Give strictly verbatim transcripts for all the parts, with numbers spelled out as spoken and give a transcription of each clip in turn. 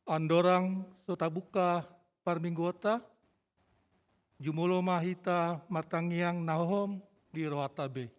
Andorang so tabuka parmingguonta, jumolo ma hita martangiang na hohom di rohanta be.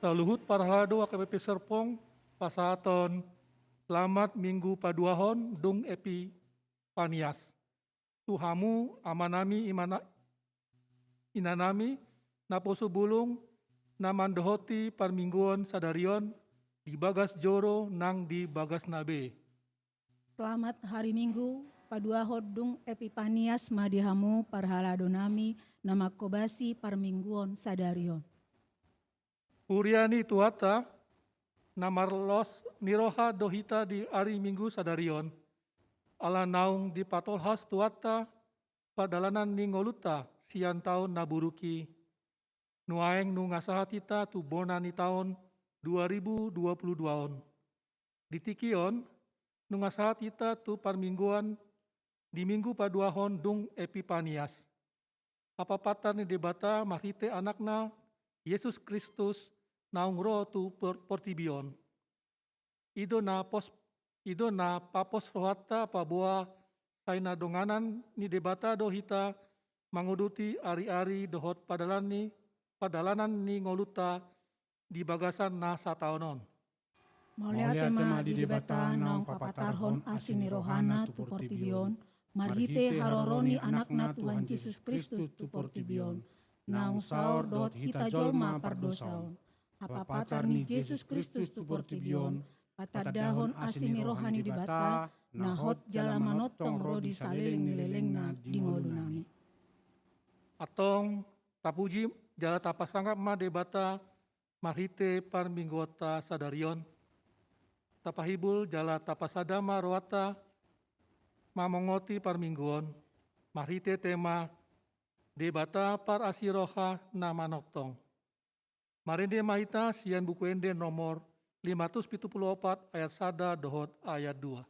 Saluhut parhalado H K B P Serpong pasahathon selamat Minggu paduahon dung Epipanias. Tu hamu amanami, imana-, inanami, naposo bulung, na mandohoti parmingguon sadarion di bagas joro nang di bagasna be. Selamat hari Minggu paduahon dung Epipanias ma di hamu parhaladonami na manghobasi parmingguon sadarion. Huria ni Tuhanta, na marlos ni roha do hita di ari Minggu sadarion, ala naung dipatolhas Tuhanta pardalanan ni ngolunta sian taon na buruk i. Nuaeng nunga sahat hita tu bona ni taon dua ribu dua puluh dua on. Di tingki on, nunga sahat hita tu parmingguon di Minggu paduahon dung Epipanias. Hapapatar ni Debata marhite Anakna, Jesus Kristus, naung ro tu por-, portibi on. I do na pos-, i do na papos rohanta paboa sai na donganan ni Debata do hita manguduti ari-ari dohot pardalanan ni, pardalanan ni ngolunta di bagasan na sataon on. Mauliate ma di Debata naung papatarhon asi ni rohana tu portibi on, marhite haroro ni Anakna Tuhan Jesus Kristus tu portibi on, naung saor dohot hita jolma pardosa on. Hapapatar ni Jesus Kristus tu portibi on, patandahon asi ni roha ni Debata, na hot jala manongtong ro di saleleng ni lelengna di ngolunami. Antong, tapuji jala tapasangap ma Debata, marhite parmingguonta sadarion. Tapahibul jala tapasada ma rohanta mamongoti parmingguon, marhite tema Debata parasi roha na manongtong. Marende ma hita sian Buku Ende nomor lima ratus pitu pulu opat ayat sada dohot ayat dua.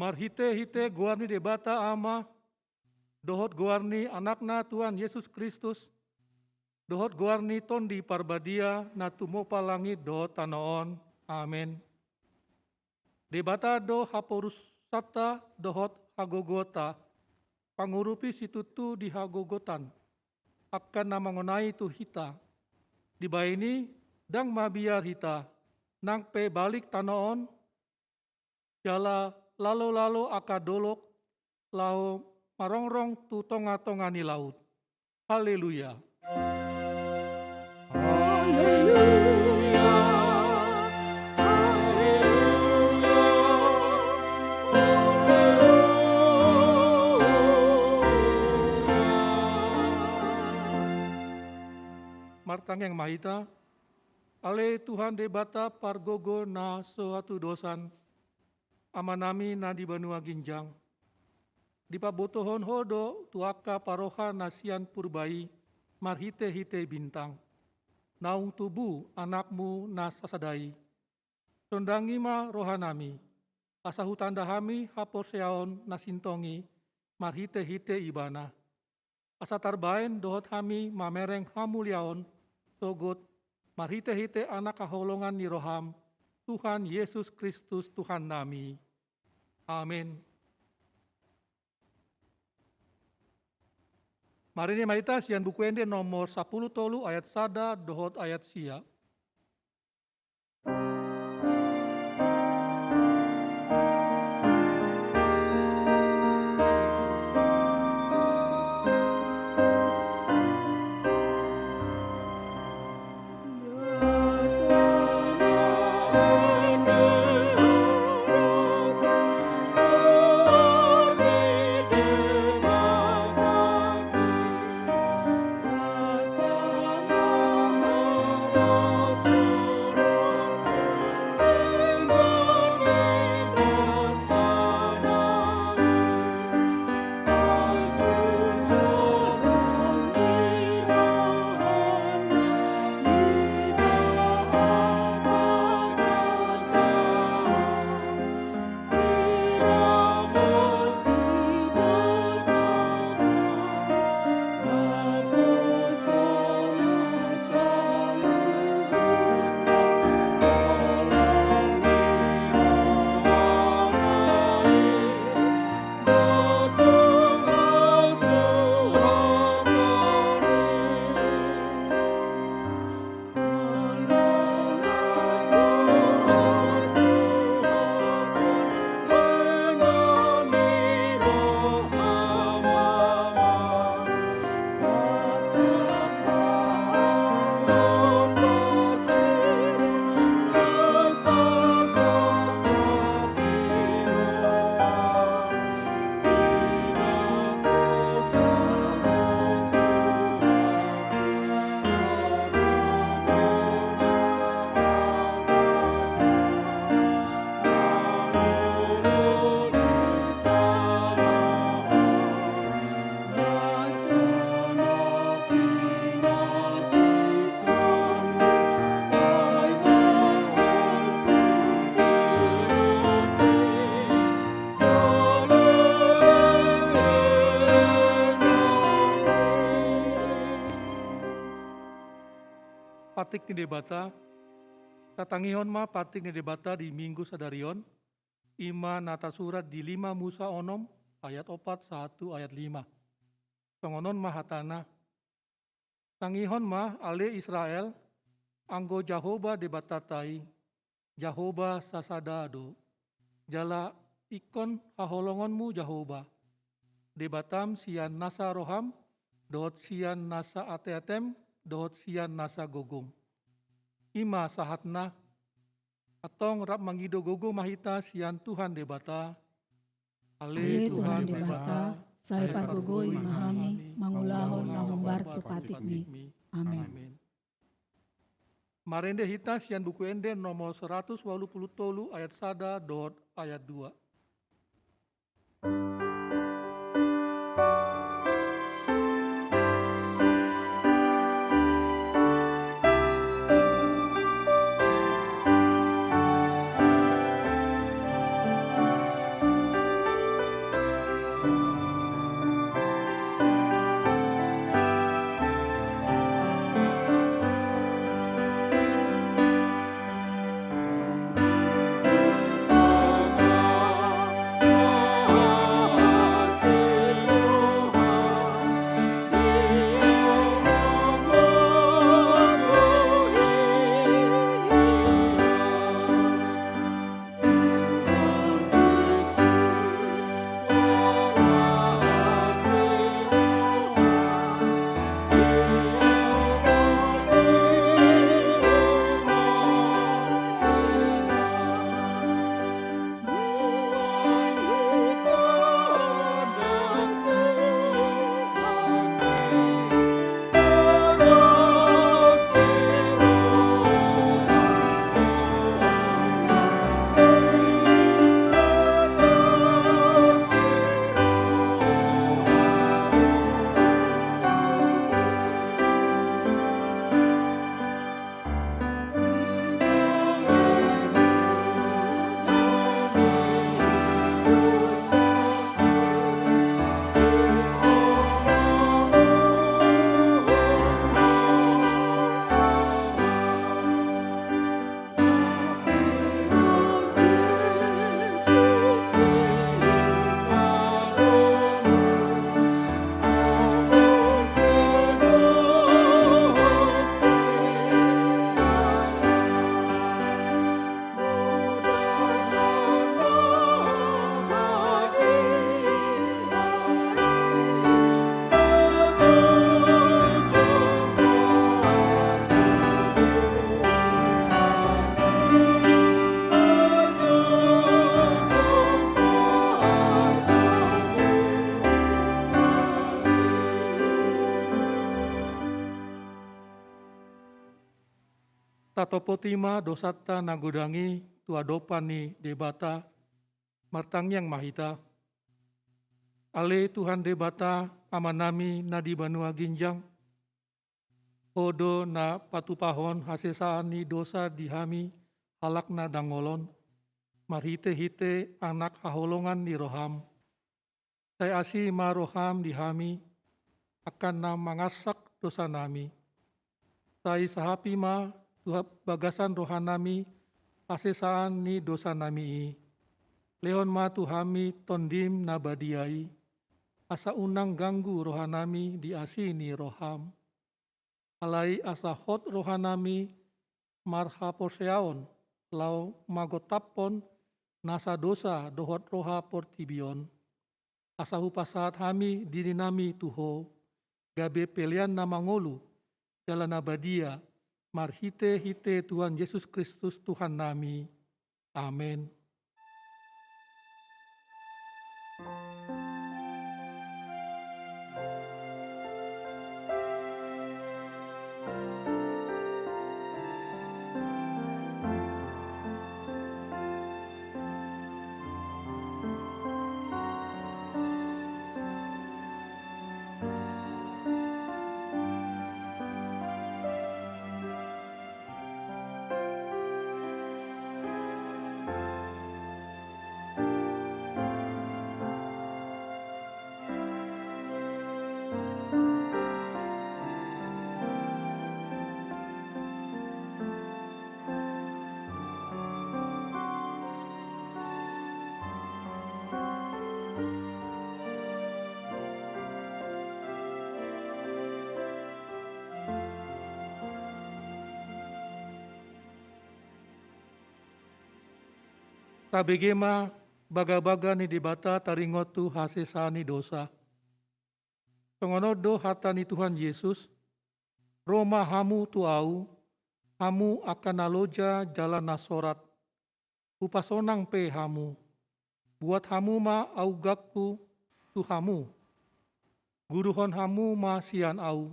Marhite-hite goar ni Debata Ama, dohot goar ni Anakna Tuhan Jesus Kristus, dohot goar ni Tondi Parbadia na tumompa langit dohot tano on. Amen. Debata do haporusanta dohot hagogoonta, pangurupi situtu di hagogotan, angka na mangonai tu hita. Dibahen i, ndang mabiar hita, nang pe balik tano on, jala lalo-lalo angka dolok laho marongrong tu tonga-tonga ni laut. Haleluya. Haleluya. Haleluya. Haleluya. Martangiang ma hita. Ale Tuhan Debata pargogo na so hatudosan, Amanami na di banua ginjang. Dipabotohon Ho do tu angka parroha na sian purba i marhite-hite bintang, naung tubu Anakmu na sasada i. Sondangi ma rohanami, asa hutanda hami haporseaon na sintong i marhite-hite Ibana. Asa tarbahen dohot hami mamereng hamuliaon sogot marhite-hite Anak haholongan ni roham, Tuhan Jesus Kristus Tuhannami. Amen. Marende ma hita sian Buku Ende nomor sapuluh tolu ayat sada dohot ayat sia. Patik ni Debata. Tatangihon ma patik ni Debata di Minggu sadari on, i ma na tarsurat di lima Musa onom ayat opat sahat tu ayat lima. Songon on ma hatana: Tangihon ma, ale Israel, anggo Jahowa Debatanta i, Jahowa sasada do. Jala ingkon haholongonmu Jahowa Debatam sian nasa roham, dohot sian nasa ateatem, dohot sian nasa gogom. I ma sahatna. Antong rap mangido gogo ma hita sian Tuhan Debata. Ale Tuhan Debata, sai pargogoi ma hami mangulahon na hombar tu patikmi. Amen. Marende hita sian Buku Ende nomor seratus walu pulu tolu ayat sada dohot ayat dua. Tatopoti ma dosanta na godang i tu adopan ni Debata. Martangiang ma hita. Ale Tuhan Debata, Amanami na di banua ginjang, Ho do na patupahon hasesaan ni dosa di hami halak na dangol on, marhitehite Anak haholongan ni roham. Sai asi ma roham di hami, angka na mangarsak dosanami. Sai sahapi ma tu bagasan rohanami hasesaan ni dosanami i. Lehon ma tu hami Tondim na badia i, asa unang ganggu rohanami di asi ni roham. Alai asa hot rohanami marhaporseaon laho magontaphon nasa dosa dohot roha portibi on. Asa hupasahat hami dirinami tu Ho, gabe pelean na mangolu jala na badia, marhitehite Tuhan Jesus Kristus Tuhannami. Amen. Tabege ma bagabaga ni Debata taringot tu hasesaan ni dosa. Songon on do hata ni Tuhan Jesus, ro ma hamu tu Ahu, hamu angka na loja jala na sorat, hupasonang pe hamu. Buat hamu ma augangku tu hamu. Guruhon hamu ma sian Ahu.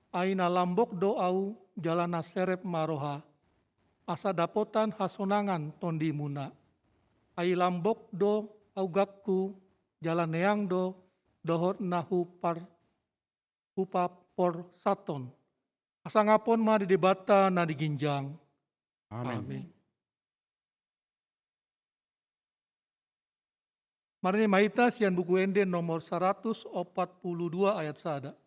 Ai na lambok do Ahu jala na serep ma roha, asa dapotan hasonangan tondimuna. Ai lambok do augangku jala neang do dohot na hupar hupaporsathon. Hasangapon ma di Debata na di ginjang. Amen. Amen. Marende ma hita sian Buku Ende nomor saratus opat pulu dua ayat sada.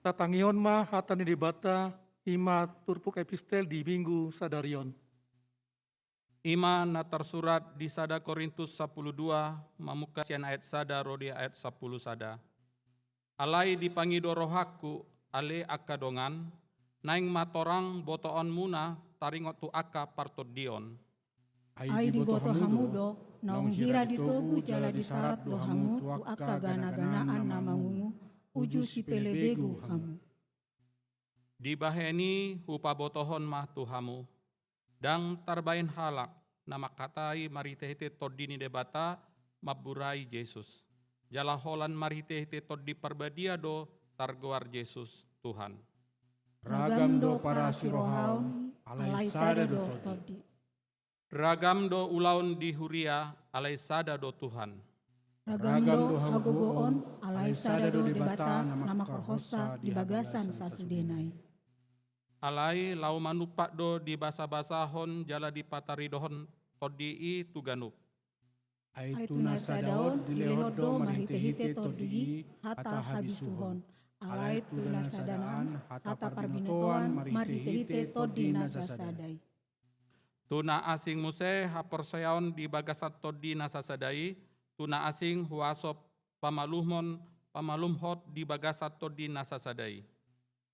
Tatangihon ma hata ni Debata, i ma turpuk epistel di Minggu sadari on. I ma na tarsurat di sada Korintus sampulu dua, mamungka sian ayat sada ro di ayat sampulu sada. Alai dipangido rohangku, ale angka dongan, naeng ma torang botoonmuna taringot tu angka partondion. Ai diboto hamu do, naung hira ditogu jala disarat do hamu tu angka ganaganaan na mangungu, uju sipelebegu hamu. Dibahen i hupabotohon ma tu hamu, ndang tarbahen halak na mangkatai marhitehite Tondi ni Debata mamburai Jesus. Jala holan marhitehite Tondi Parbadia do targoar Jesus Tuhan. Ragam do parasirohaon, alai sada do Tondi. Ragam do ulaon di huria, alai sada do Tuhan. Ragam do hagogoon, alai sada do Debata na mangkorhonsa di bagasan sasudena i. Alai laho manumpak do dibasabasahon jala dipataridohon Tondi i tu ganup. Ai tu na sada on dilehon do marhitehite Tondi i hata habisuhon, alai tu na sada an hata parbinotoan marhitehite Tondi na sasada i. Tu na asing muse haporseaon di bagasan Tondi na sasada i, tu na asing huaso pamalumhon, pamalumhon di bagasan Tondi na sasada i.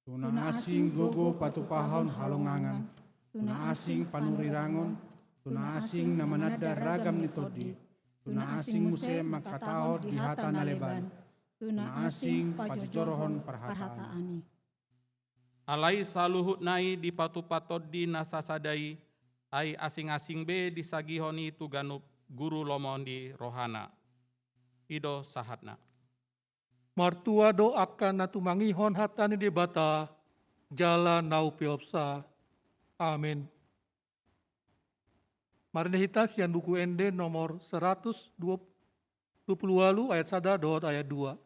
Tu na asing gogo patupahon halongangan, tu na asing panurirangon, tu na asing na mananda ragam ni Tondi, tu na asing muse mangkatahon di hata na leban, tu na asing pajojorhon parhataan i. Alai saluhutna i dipatupa Tondi na sasada i, ai asing-asing be disagihon i tu ganup guru lomo ni rohana. I do sahatna. Martua do angka na tumangihon hata ni Debata, jala na umpeopsa. Amen. Marende hita sian Buku Ende nomor seratus dua puluh walu, ayat sada dohot ayat dua.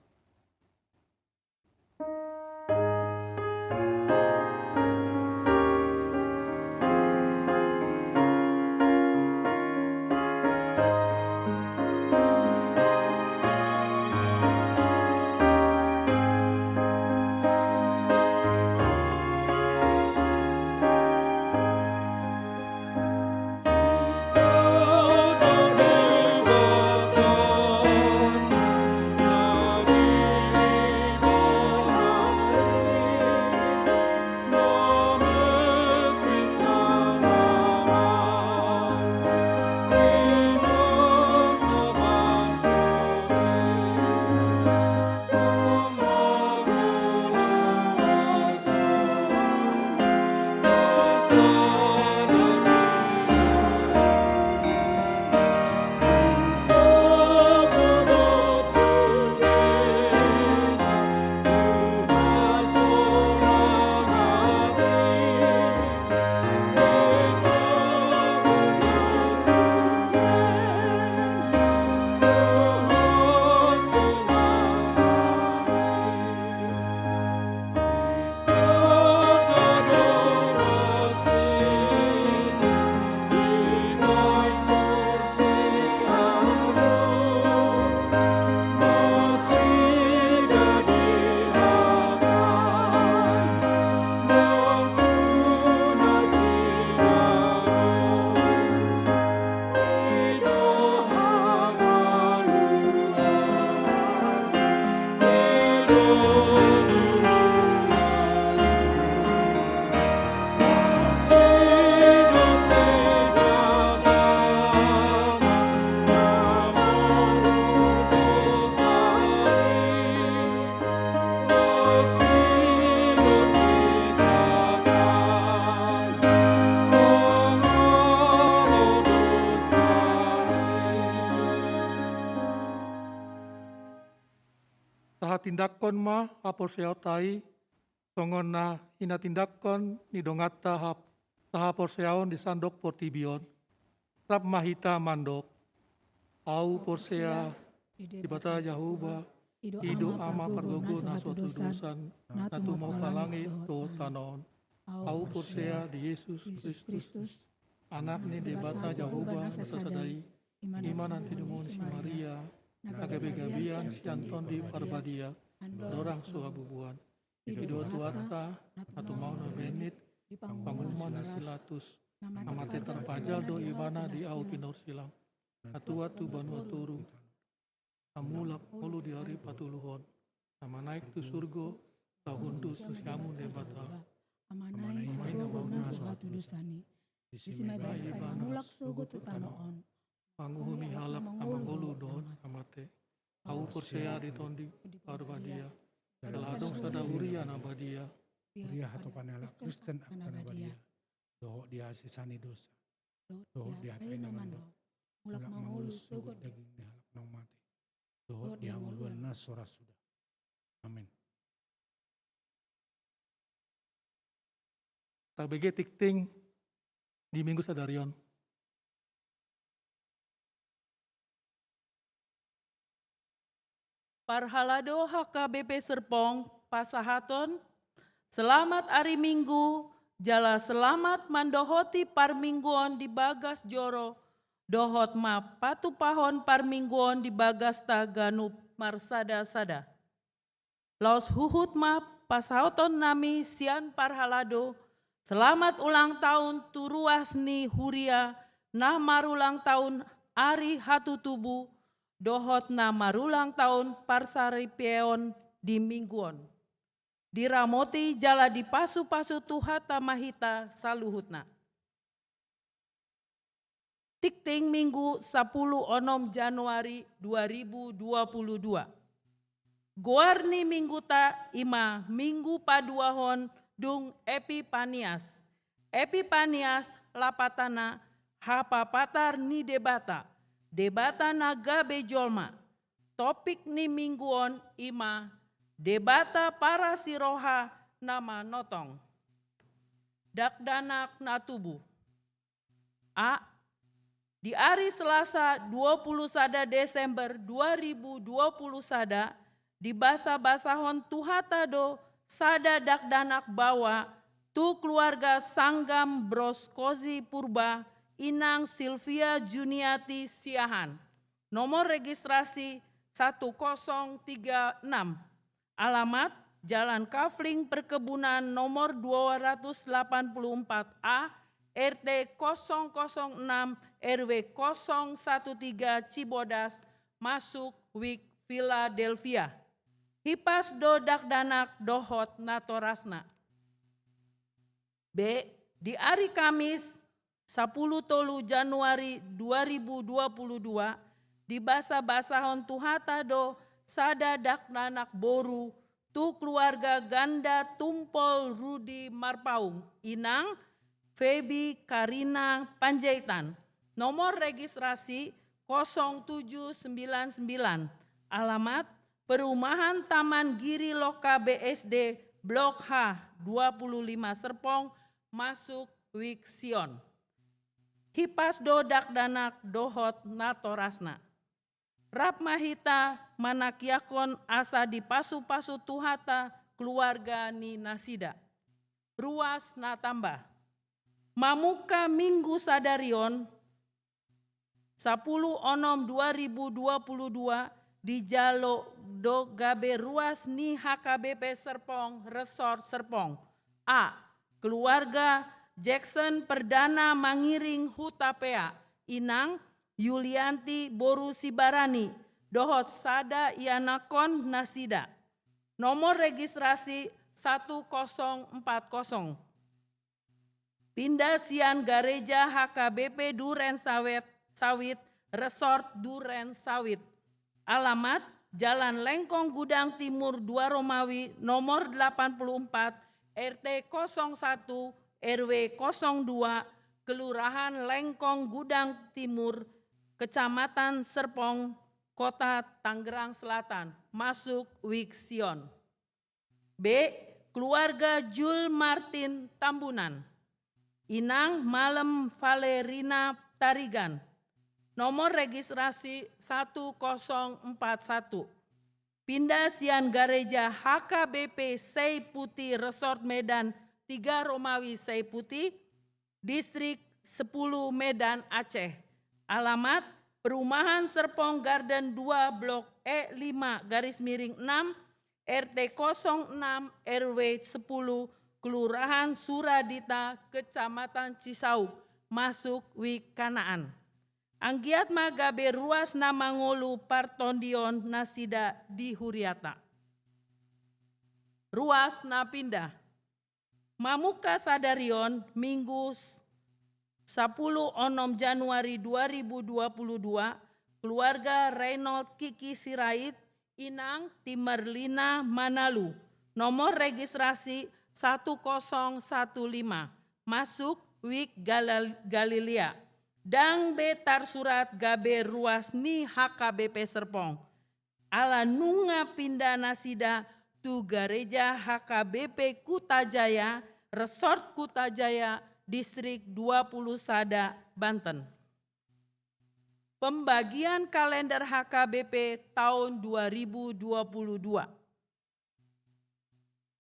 Tahatindanghon ma haporseaonta i, songon na hinatindanghon ni donganta hap-, sahaporseaon di sandok portibi on. Rap ma hita mandok. Ahu porsea di Debata Jahowa, i do Ama pargogo na so hatudosan, na tumompa langit dohot tano on. Ahu porsea di Jesus Kristus, Anak ni Debata Jahowa na sasada i, i ma na tinadinghon si Maria, na gabe gabean sian Tondi Parbadia, andorang so habubuhan. I do Tuhanta, na tumau na bennit, panguhuman ni si Pilatus, na mate tarpajal do Ibana di ahu pinorsilang, na tuat tu banua toru, na mulak ngolu di ari patoluhon, na manaek tu surgo, laho hundul tu siamun Debata. Ama na i na mangolu na so hatudosan i. Disi ma Ibana mulak sogot tu tano on. Manguhumi halak na mangolu dohot na mate. Ahu porsea di Tondi Parbadia. Jala adong sada huria na badia. Huria hatopan ni halak Kristen angka na badia. Dohot di hasesaan ni dosa. Dohot di hata i na mandok. Mulak mangolu sogot daging ni halak naung mate. Dohot di hangoluan na so ra suda. Amen. Tabege tingting di minggu sadari on. Parhalado H K B P Serpong, pasahaton selamat ari Minggu, jala selamat mandohoti parmingguon di bagas joro, dohot ma patupahon parmingguon di bagasta ganup marsada-sada. Laos huhut ma pasahaton nami sian parhalado, selamat ulang tahun tu ruas ni huria na marulang tahun ari hatutubu, dohot na marulang tahun parsaripeon di minggu on. Diramoti jala dipasupasu Tuhanta ma hita saluhutna. Tingting Minggu sapuluh onom Januari dua ribu dua puluh dua. Goar ni mingguta i ma Minggu Paduahon dung Epipanias. Epipanias lapatanna hapapatar ni Debata, Debata na gabe jolma. Topik ni minggu on i ma Debata parasi roha na manotong. Dakdanak na tubu. A. Di ari Selasa dua puluh sada Desember dua ribu dua puluh sada, dibasabasahon Tuhanta do sada dakdanak baoa tu keluarga Sanggam Broskozi Purba, Inang Silvia Juniati Siahaan. Nomor registrasi satu kosong tiga enam. Alamat, Jalan Kafling Perkebunan nomor dua ratus delapan puluh empat A, R T kosong kosong enam, R W kosong satu tiga, Cibodas, masuk Wik Philadelphia. Hipas do dakdanak dohot natorasna. B. Di ari Kamis, sapuluh tolu Januari dua ribu dua puluh dua, dibasabasahon Tuhanta do sada dakdanak boru tu keluarga Ganda Tumpol Rudi Marpaung, Inang Feby Karina Panjaitan. Nomor registrasi kosong tujuh sembilan sembilan. Alamat, Perumahan Taman Giri Loka B S D, Blok H, dua puluh lima Serpong, masuk Wik Sion. Hipas do dakdanak dohot natorasna. Rap ma hita manangkiangkon asa dipasupasu Tuhanta keluarga ni nasida. Ruas na tamba. Mamungka minggu sadari on, sapuluh onom dua ribu dua puluh dua, dijalo do gabe ruas ni H K B P Serpong, Resort Serpong. A. Keluarga Jackson Perdana Mangiring Hutapea, Inang Yulianti boru Sibarani, dohot sada ianakhon nasida. Nomor registrasi satu kosong empat kosong. Pinda sian Gareja H K B P Duren Sawit, Sawit, Resort Duren Sawit. Alamat, Jalan Lengkong Gudang Timur dua Romawi, nomor delapan puluh empat, R T kosong satu, R W kosong dua, Kelurahan Lengkong Gudang Timur, Kecamatan Serpong, Kota Tangerang Selatan, masuk Wik Sion. B. Keluarga Jul Martin Tambunan. Inang Malem Valerina Tarigan. Nomor registrasi satu kosong empat satu. Pinda sian Gareja H K B P Sei Putih Resort Medan tiga Romawi Sei Putih, Distrik sepuluh Medan Aceh. Alamat, Perumahan Serpong Garden dua Blok E lima garis miring enam, R T kosong enam, R W sepuluh, Kelurahan Suradita, Kecamatan Cisauk, masuk Wik Kanaan. Anggiat ma gabe ruas na mangolu partondion nasida di huriata. Ruas na pinda. Mamungka sadari on, Minggu s-, sapuluh onom Januari dua ribu dua puluh dua, keluarga Reynold Kiki Sirait, Inang Timerlina Manalu, nomor registrasi satu kosong satu lima, masuk Wik Galal-, Galilea. Ndang be tarsurat gabe ruas ni H K B P Serpong. Ala nunga pinda nasida tu Gareja H K B P Kutajaya, Resort Kuta Jaya, Distrik dua puluh sada, Banten. Pembagian kalender H K B P tahun dua ribu dua puluh dua.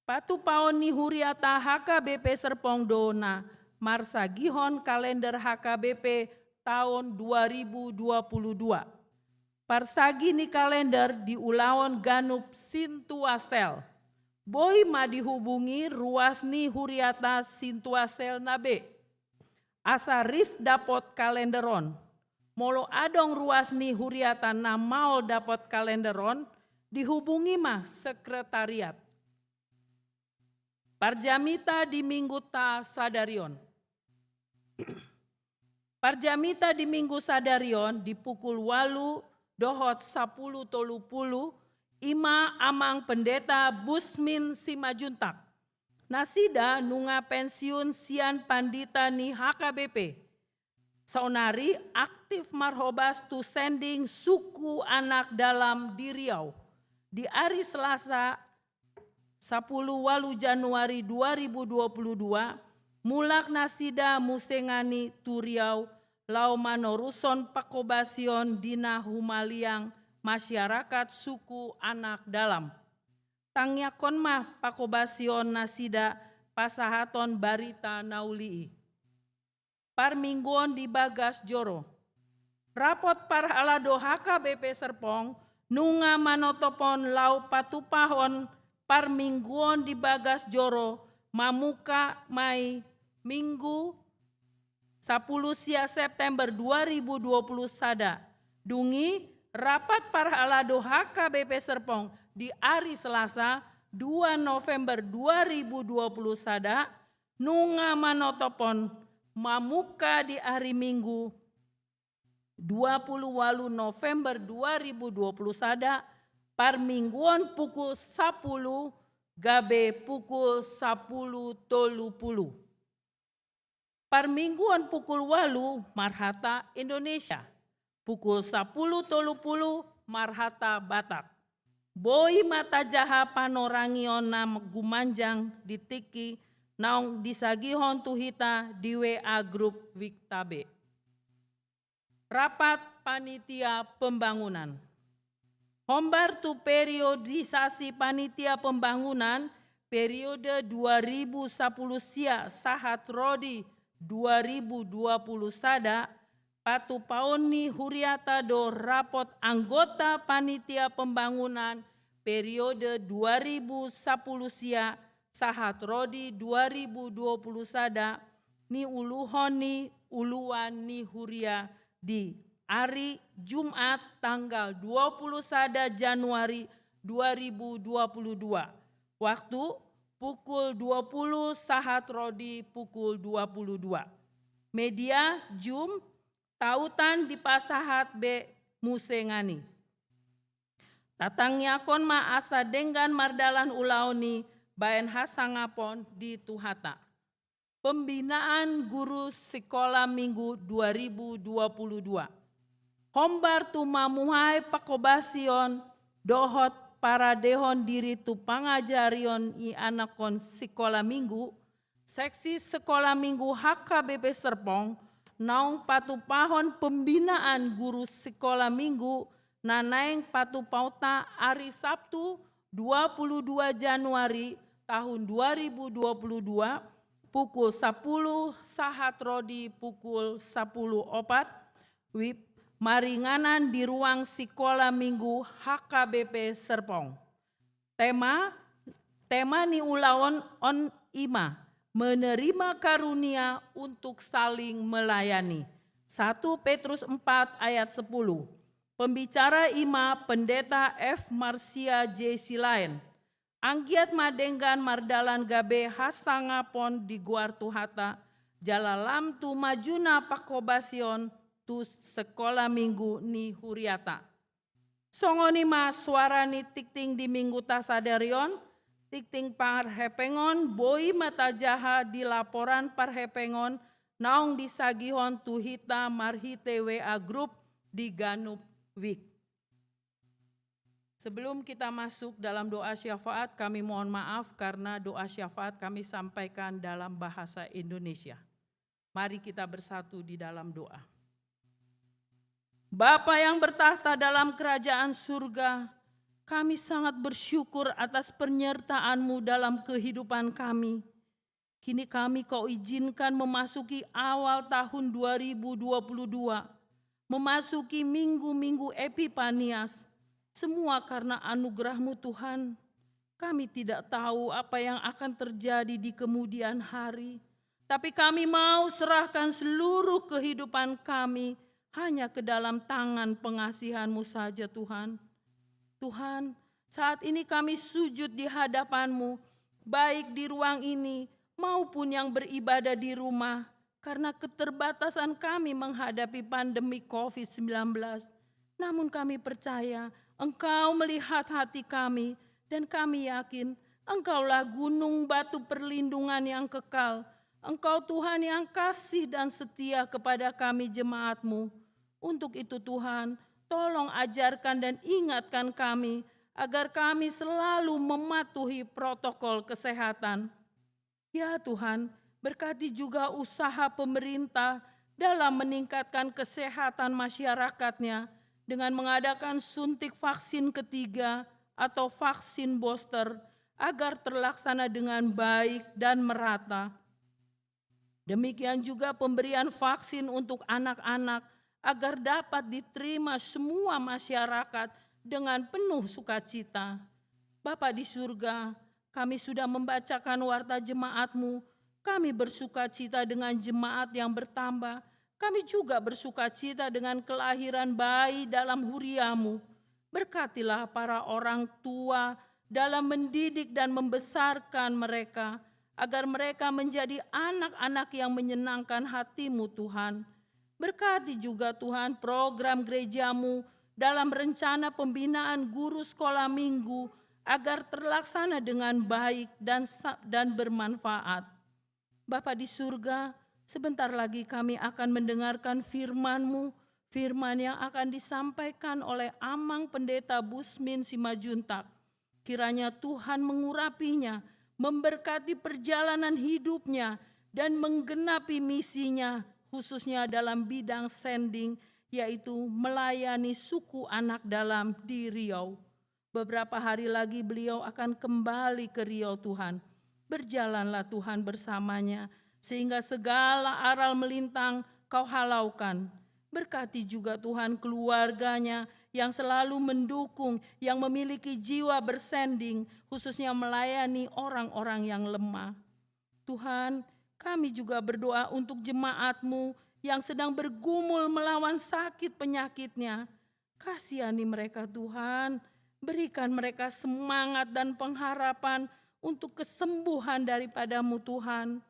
Patupaon ni huriata H K B P Serpong do na marsagihon kalender H K B P tahun dua ribu dua puluh dua. Parsagi ni kalender di ulaon ganup Sintuasel. Boi ma dihubungi ruas ni huriata Sintuasel na be asa ris dapot kalender on. Molo adong ruas ni huriata na maol dapot kalender on, dihubungi ma sekretariat. Parjamita di mingguta sadari on. Parjamita di minggu sadari on di pukul ualu dohot sapulu tolu pulu, i ma Amang Pendeta Busmin Simanjuntak. Nasida nunga pensiun sian pandita ni H K B P. Saonari aktif marhobas tu sending suku Anak Dalam di Riau. Di ari Selasa, sapulu ualu Januari dua ribu dua puluh dua, mulak nasida muse ngani tu Riau, laho manorushon panghobasion di na humaliang masyarakat suku Anak Dalam. Tangiangkon ma panghobasion nasida pasahathon barita na uli i. Parmingguon di bagas joro. Rapot parhalado H K B P Serpong nunga manotopon laho patupahon parmingguon di bagas joro mamungka ma i Minggu sapulu sia September dua ribu dua puluh sada. Dung i rapat parhalado H K B P Serpong di ari Selasa dua November dua ribu dua puluh sada nunga manotopon mamungka di ari Minggu dua pulu ualu November dua ribu dua pulu sada, parmingguon pukul sapulu gabe pukul sapulu tolu pulu. Parmingguon pukul ualu marhata Indonesia, pukul sapulu tolu pulu marhata Batak. Boi ma tajaha panorangion na gumanjang di tingki naung disagihon tu hita di W A grup WIK ta be. Rapat Panitia Pembangunan. Hombar tu periodisasi Panitia Pembangunan periode dua ribu sapulu sia sahat ro di dua ribu dua pulu sada, patupaon ni huriata do rapot anggota Panitia Pembangunan periode dua ribu sapulu sia sahat ro di dua ribu dua pulu sada, niuluhon ni uluan ni huria di ari Jumat tanggal dua pulu sada Januari dua ribu dua pulu dua. Waktu pukul dua pulu sahat ro di pukul dua pulu dua. Media, jum, tautan dipasahat be muse ngani. Tatangiangkon ma asa denggan mardalan ulaon i baen hasangapon di Tuhanta. Pembinaan guru Sikola Minggu dua ribu dua pulu dua. Hombar tu mamuhai panghobasion dohot paradehon diri tu pangajarion ni anakhon sikola minggu, Seksi Sikola Minggu H K B P Serpong naung patupahon pembinaan guru sikola minggu na naeng patupaonta ari Sabtu dua puluh dua Januari tahun dua ribu dua puluh dua, pukul sapulu sahat ro di pukul sapulu opat, wib, maringanan di ruang Sikola Minggu H K B P Serpong. Tema, tema ni ulaon on i ma, menerima karunia untuk saling melayani. Satu Petrus empat ayat sepuluh. Pembicara i ma Pendeta F Marsia J Silaen. Anggiat ma denggan mardalan gabe hasangapon di goar Tuhanta, jala lam tu majuna panghobasion tu sikola minggu ni huriata. Songon i ma suara ni tingting di mingguta sadari on, tingting parhepengon, boi ma tajaha di laporan parhepengon naung disagihon tu hita marhite W A grup di ganup wik. Sebelum kita masuk dalam doa syafaat, kami mohon maaf karena doa syafaat kami sampaikan dalam bahasa Indonesia. Mari kita bersatu di dalam doa. Bapa yang bertakhta dalam kerajaan surga, kami sangat bersyukur atas penyertaan-Mu dalam kehidupan kami. Kini kami Kau izinkan memasuki awal tahun dua ribu dua puluh dua, memasuki minggu-minggu Epipanias, semua karena anugerah-Mu, Tuhan. Kami tidak tahu apa yang akan terjadi di kemudian hari, tapi kami mau serahkan seluruh kehidupan kami hanya ke dalam tangan pengasihan-Mu saja, Tuhan. Tuhan, saat ini kami sujud di hadapan-Mu, baik di ruang ini maupun yang beribadah di rumah, karena keterbatasan kami menghadapi pandemi covid sembilan belas. Namun kami percaya Engkau melihat hati kami, dan kami yakin Engkaulah gunung batu perlindungan yang kekal. Engkau Tuhan yang kasih dan setia kepada kami jemaat-Mu. Untuk itu Tuhan, tolong ajarkan dan ingatkan kami, agar kami selalu mematuhi protokol kesehatan. Ya Tuhan, berkati juga usaha pemerintah dalam meningkatkan kesehatan masyarakatnya dengan mengadakan suntik vaksin ketiga atau vaksin booster agar terlaksana dengan baik dan merata. Demikian juga pemberian vaksin untuk anak-anak agar dapat diterima semua masyarakat dengan penuh sukacita. Bapa di surga, kami sudah membacakan warta jemaat-Mu. Kami bersukacita dengan jemaat yang bertambah. Kami juga bersukacita dengan kelahiran bayi dalam huria-Mu. Berkatilah para orang tua dalam mendidik dan membesarkan mereka, agar mereka menjadi anak-anak yang menyenangkan hati-Mu, Tuhan. Berkati juga Tuhan program gereja-Mu dalam rencana pembinaan guru sekolah minggu agar terlaksana dengan baik dan sa-, dan bermanfaat. Bapa di surga, sebentar lagi kami akan mendengarkan firman-Mu, firman yang akan disampaikan oleh Amang Pendeta Busmin Simanjuntak. Kiranya Tuhan mengurapinya, memberkati perjalanan hidupnya, dan menggenapi misinya, khususnya dalam bidang sending, yaitu melayani suku Anak Dalam di Riau. Beberapa hari lagi beliau akan kembali ke Riau, Tuhan. Berjalanlah Tuhan bersamanya, sehingga segala aral melintang Kau halaukan. Berkati juga Tuhan keluarganya yang selalu mendukung, yang memiliki jiwa bersending, khususnya melayani orang-orang yang lemah. Tuhan, kami juga berdoa untuk jemaat-Mu yang sedang bergumul melawan sakit penyakitnya. Kasihani mereka, Tuhan. Berikan mereka semangat dan pengharapan untuk kesembuhan daripada-Mu, Tuhan.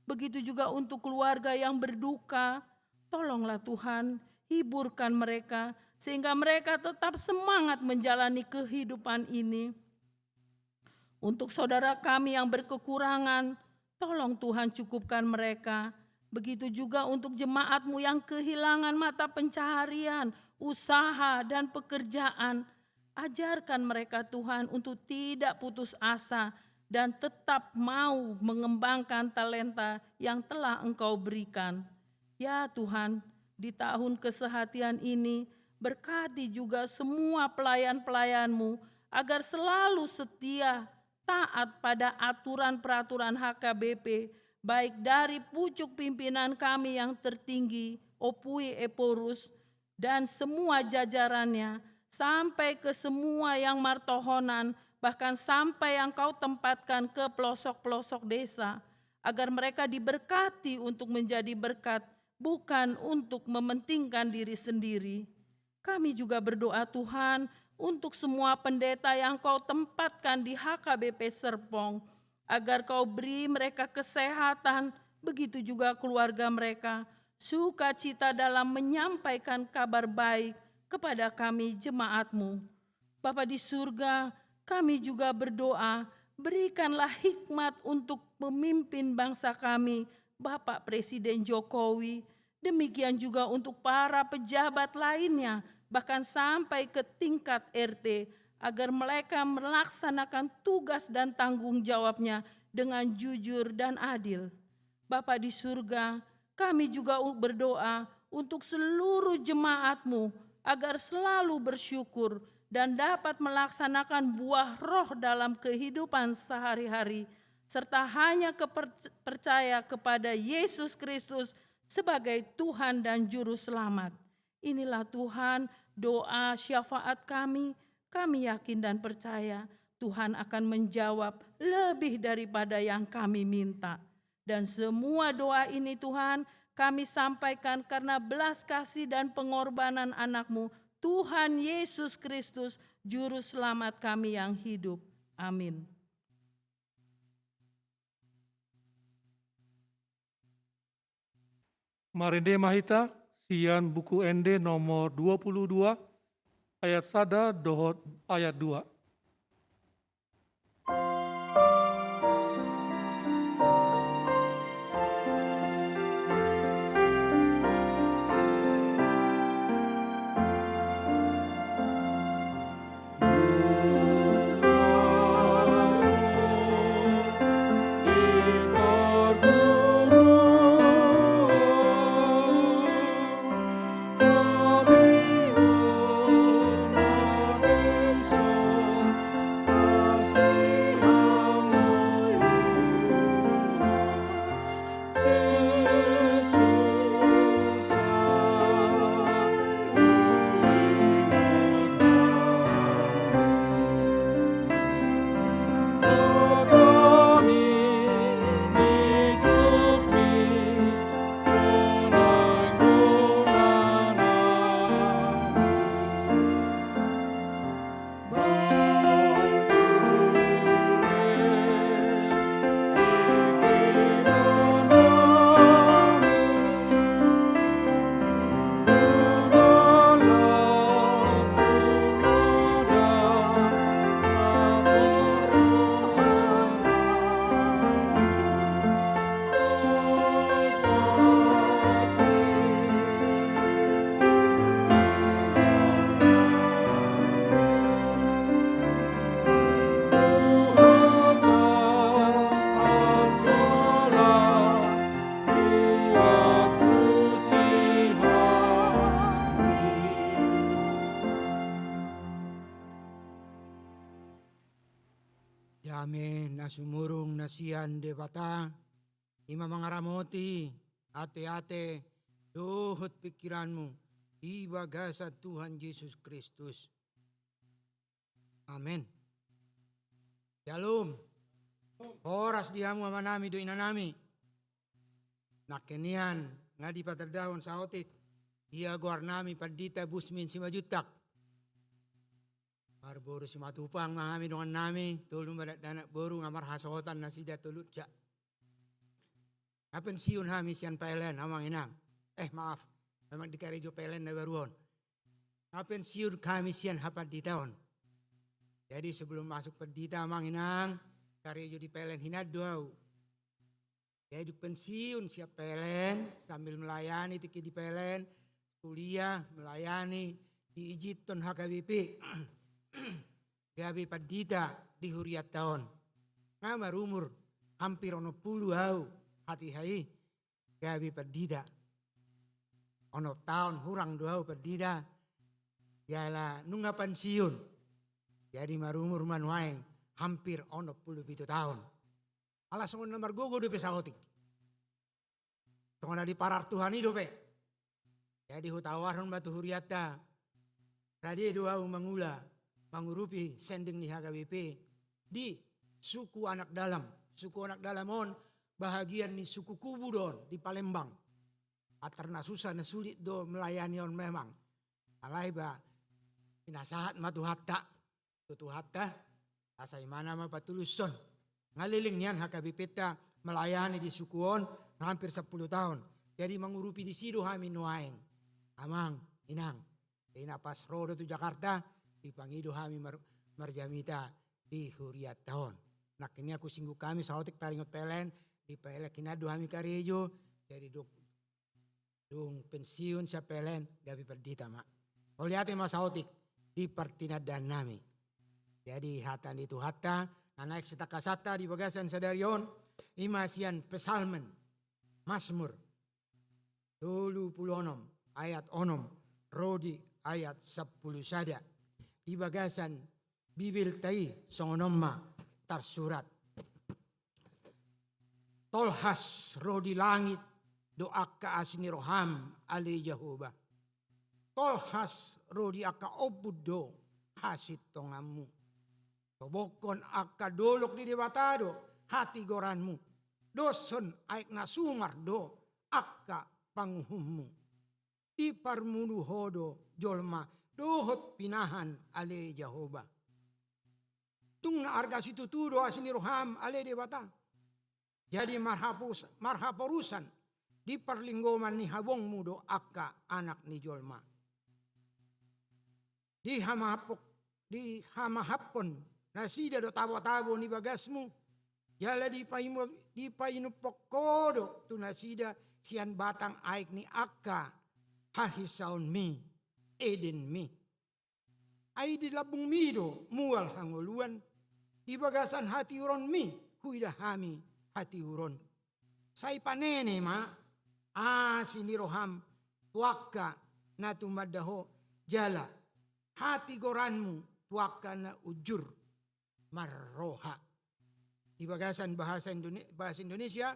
Begitu juga untuk keluarga yang berduka. Tolonglah, Tuhan, hiburkan mereka, sehingga mereka tetap semangat menjalani kehidupan ini. Untuk saudara kami yang berkekurangan, tolong Tuhan cukupkan mereka. Begitu juga untuk jemaat-Mu yang kehilangan mata pencaharian, usaha, dan pekerjaan. Ajarkan mereka, Tuhan, untuk tidak putus asa dan tetap mau mengembangkan talenta yang telah Engkau berikan. Ya Tuhan, di tahun kesehatian ini, berkati juga semua pelayan-pelayan-Mu agar selalu setia, taat pada aturan-peraturan H K B P, baik dari pucuk pimpinan kami yang tertinggi, Opui Ephorus, dan semua jajarannya, sampai ke semua yang martohonan, bahkan sampai yang Kau tempatkan ke pelosok-pelosok desa, agar mereka diberkati untuk menjadi berkat, bukan untuk mementingkan diri sendiri. Kami juga berdoa, Tuhan, untuk semua pendeta yang Kau tempatkan di H K B P Serpong, agar Kau beri mereka kesehatan, begitu juga keluarga mereka, sukacita dalam menyampaikan kabar baik kepada kami, jemaat-Mu. Bapa di surga, kami juga berdoa, berikanlah hikmat untuk memimpin bangsa kami, Bapak Presiden Jokowi. Demikian juga untuk para pejabat lainnya, bahkan sampai ke tingkat R T, agar mereka melaksanakan tugas dan tanggung jawabnya dengan jujur dan adil. Bapa di surga, kami juga u-, berdoa untuk seluruh jemaat-Mu agar selalu bersyukur dan dapat melaksanakan buah Roh dalam kehidupan sehari-hari, serta hanya keper-, percaya kepada Yesus Kristus sebagai Tuhan dan Juru Selamat. Inilah Tuhan, doa syafaat kami. Kami yakin dan percaya Tuhan akan menjawab lebih daripada yang kami minta. Dan semua doa ini, Tuhan, kami sampaikan karena belas kasih dan pengorbanan Anak-Mu, Tuhan Yesus Kristus, Juru Selamat kami yang hidup. Amin. Marende ma hita sian Buku Ende nomor dua puluh dua, ayat sada dohot ayat dua. Dame na sumurung na sian Debata, i ma mangaramoti ateate dohot pingkiranmu di bagasan Tuhan Jesus Kristus. Amen. Syalom. Horas di hamu amanami dohot inanami. Nangkin nian nga dipatandahon saotik, ia goarnami Pandita Busmin Simanjuntak. Marboru Simatupang ma hami dongannami, tolu ma dakdanak boru, nga marhasohotan nasida tolu ja. Nga pensiun hami sian P L N, amang inang. Eh, maaf, memang di karejo P L N na baru on. Nga pensiun hami sian hapanditaon. Jadi sebelum masuk pandita, amang inang, karejo di P L N hinan do au. Jadi dung pensiun sian P L N, sambil melayani tingki di P L N, kuliah, melayani, diizinhon H K B P gabe pandita di hurianta on. Nga marumur hampir onom pulu au hatiha i gabe pandita. Onom taon hurang do au pandita, jala nunga pensiun. Jadi marumur ma nuaeng hampir onom pulu pitu taon. Ala songon na margogo dope saotik. Songon na diparar Tuhan i dope. Jadi hutawarhon ma tu hurianta, rade do au mangula, mangurupi sending ni H K B P di suku Anak Dalam. Suku Anak Dalam on bahagian ni suku Kubu do on di Palembang. Antar na susah na sulit do melayani on memang. Alai ba pinasahat ma Tuhanta tu Tuhanta, asa imana ma patulushon. Nga leleng nian H K B P-ta melayani di suku on hampir sampulu taon. Jadi mangurupi disi do hami nuaeng. Amang, inang. Jadi na pas ro do tu Jakarta, dipangido hami mar-, marjamita di hurianta on. Nangkin nian husinggung hami saotik taringot P L N, di P L N hinan do hami karejo, jadi dung dung pensiun sian P L N gabe pandita ma. Mauliate ma saotik di partinandaannami. Jadi hata ni Tuhanta na naeng sitangkasanta di bagasan sadari on, i ma sian Psalmen, Masmur tolu pulu onom ayat onom ro di ayat sampulu sada. Di bagasan Bibelta i songon on ma tarsurat: Tolhas ro di langit do angka asi ni roham, ale Jahowa. Tolhas ro di angka ombun do hasintonganmu. Tobokkon angka dolok ni Debata do hatigoranmu. Doshon aek na sumar do angka panguhummu. Diparmudu Ho do jolma dohot pinahan, ale Jahowa. Tung na arga situtu do asi ni roham, ale Debata. Jadi marhapus-, marhaporusan di parlinggoman ni habongmu do angka anak ni jolma. Dihamahapok-, dihamahaphon nasida do tabotabo ni bagasmu, jala dipaimo-, dipainuphon Ho do tu nasida sian batang aek ni angka hahisaonmi, Edenmi. Ai di lambungmi do mual hangoluan, di bagasan hatiuronmi huida hami hatiuron. Sai panene ma asi ni roham tu angka na tumanda Ho, jala hatigoranmu tu angka na unjur marroha. Di bagasan bahasa Indone-, bahasa Indonesia,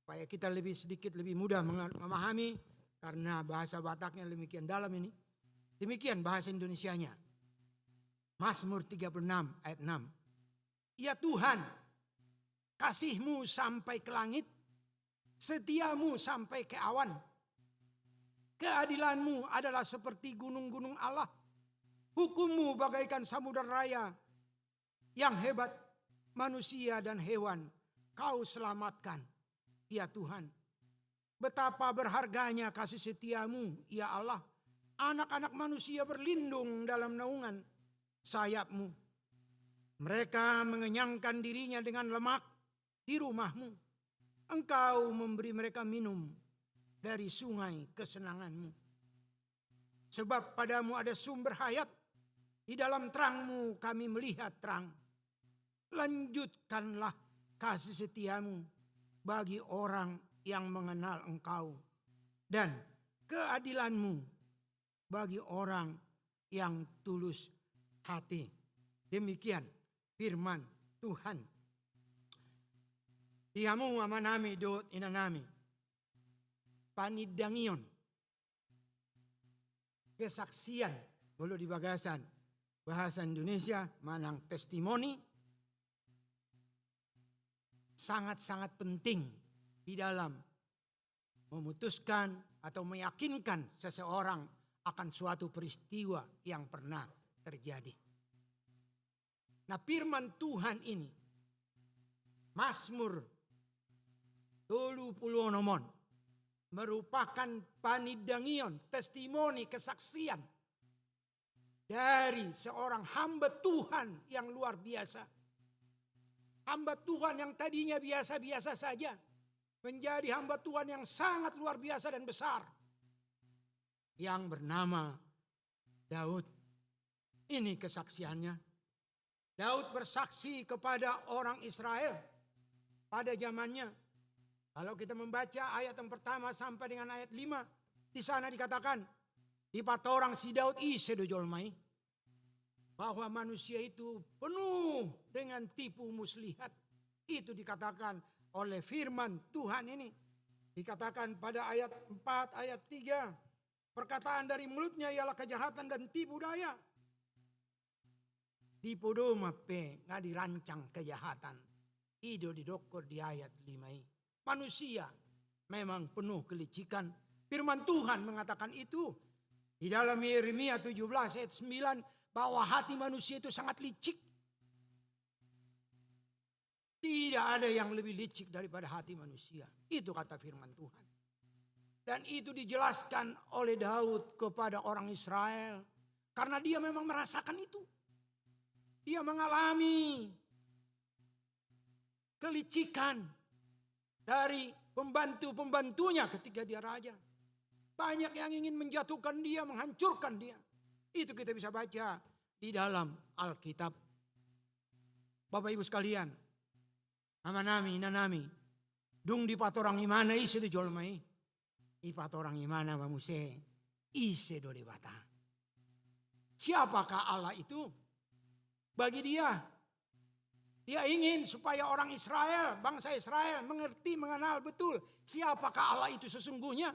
supaya kita lebih sedikit lebih mudah menga-, memahami, karena bahasa Bataknya demikian dalam ini. Demikian bahasa Indonesianya. Mazmur tiga puluh enam ayat enam. Ya Tuhan, kasihmu sampai ke langit, setiamu sampai ke awan. Keadilanmu adalah seperti gunung-gunung Allah. Hukummu bagaikan samudra raya yang hebat, manusia dan hewan Kau selamatkan, ya Tuhan. Betapa berharganya kasih setiamu, ya Allah. Anak-anak manusia berlindung dalam naungan sayapmu. Mereka mengenyangkan dirinya dengan lemak di rumahmu. Engkau memberi mereka minum dari sungai kesenanganmu. Sebab padamu ada sumber hayat, di dalam terangmu kami melihat terang. Lanjutkanlah kasih setiamu bagi orang yang mengenal Engkau, dan keadilanmu bagi orang yang tulus hati. Demikian firman Tuhan. Di hamu amanami dohot inanami, panindangion, kesaksian, molo di bagasan bahasa Indonesia manang testimoni, sangat-sangat penting di dalam memutuskan atau meyakinkan seseorang akan suatu peristiwa yang pernah terjadi. Nah, firman Tuhan ini, Mazmur tolu pulu onom on, merupakan panindangion, testimoni, kesaksian dari seorang hamba Tuhan yang luar biasa. Hamba Tuhan yang tadinya biasa-biasa saja, menjadi hamba Tuhan yang sangat luar biasa dan besar, yang bernama Daud. Ini kesaksiannya. Daud bersaksi kepada orang Israel pada zamannya. Kalau kita membaca ayat yang pertama sampai dengan ayat lima, di sana dikatakan, dipatorang si Daud ise do jolma i, bahwa manusia itu penuh dengan tipu muslihat. Itu dikatakan oleh firman Tuhan ini. Dikatakan pada ayat empat, ayat tiga, perkataan dari mulutnya ialah kejahatan dan tipu daya. Di podoman pe nga dirancang kejahatan. I do didokkon di ayat lima i. Manusia memang penuh kelicikan. Firman Tuhan mengatakan itu di dalam Yeremia tujuh belas ayat sembilan, bahwa hati manusia itu sangat licik. Tidak ada yang lebih licik daripada hati manusia. Itu kata firman Tuhan. Dan itu dijelaskan oleh Daud kepada orang Israel. Karena dia memang merasakan itu. Dia mengalami kelicikan dari pembantu-pembantunya ketika dia raja. Banyak yang ingin menjatuhkan dia, menghancurkan dia. Itu kita bisa baca di dalam Alkitab. Bapak Ibu sekalian, amanami, inanami, dung dipatorang imana ise do jolma i, ipatorang imana ma muse ise do Debata. Siapakah Allah itu? Bagi dia, dia ingin supaya orang Israel, bangsa Israel mengerti, mengenal betul siapakah Allah itu sesungguhnya.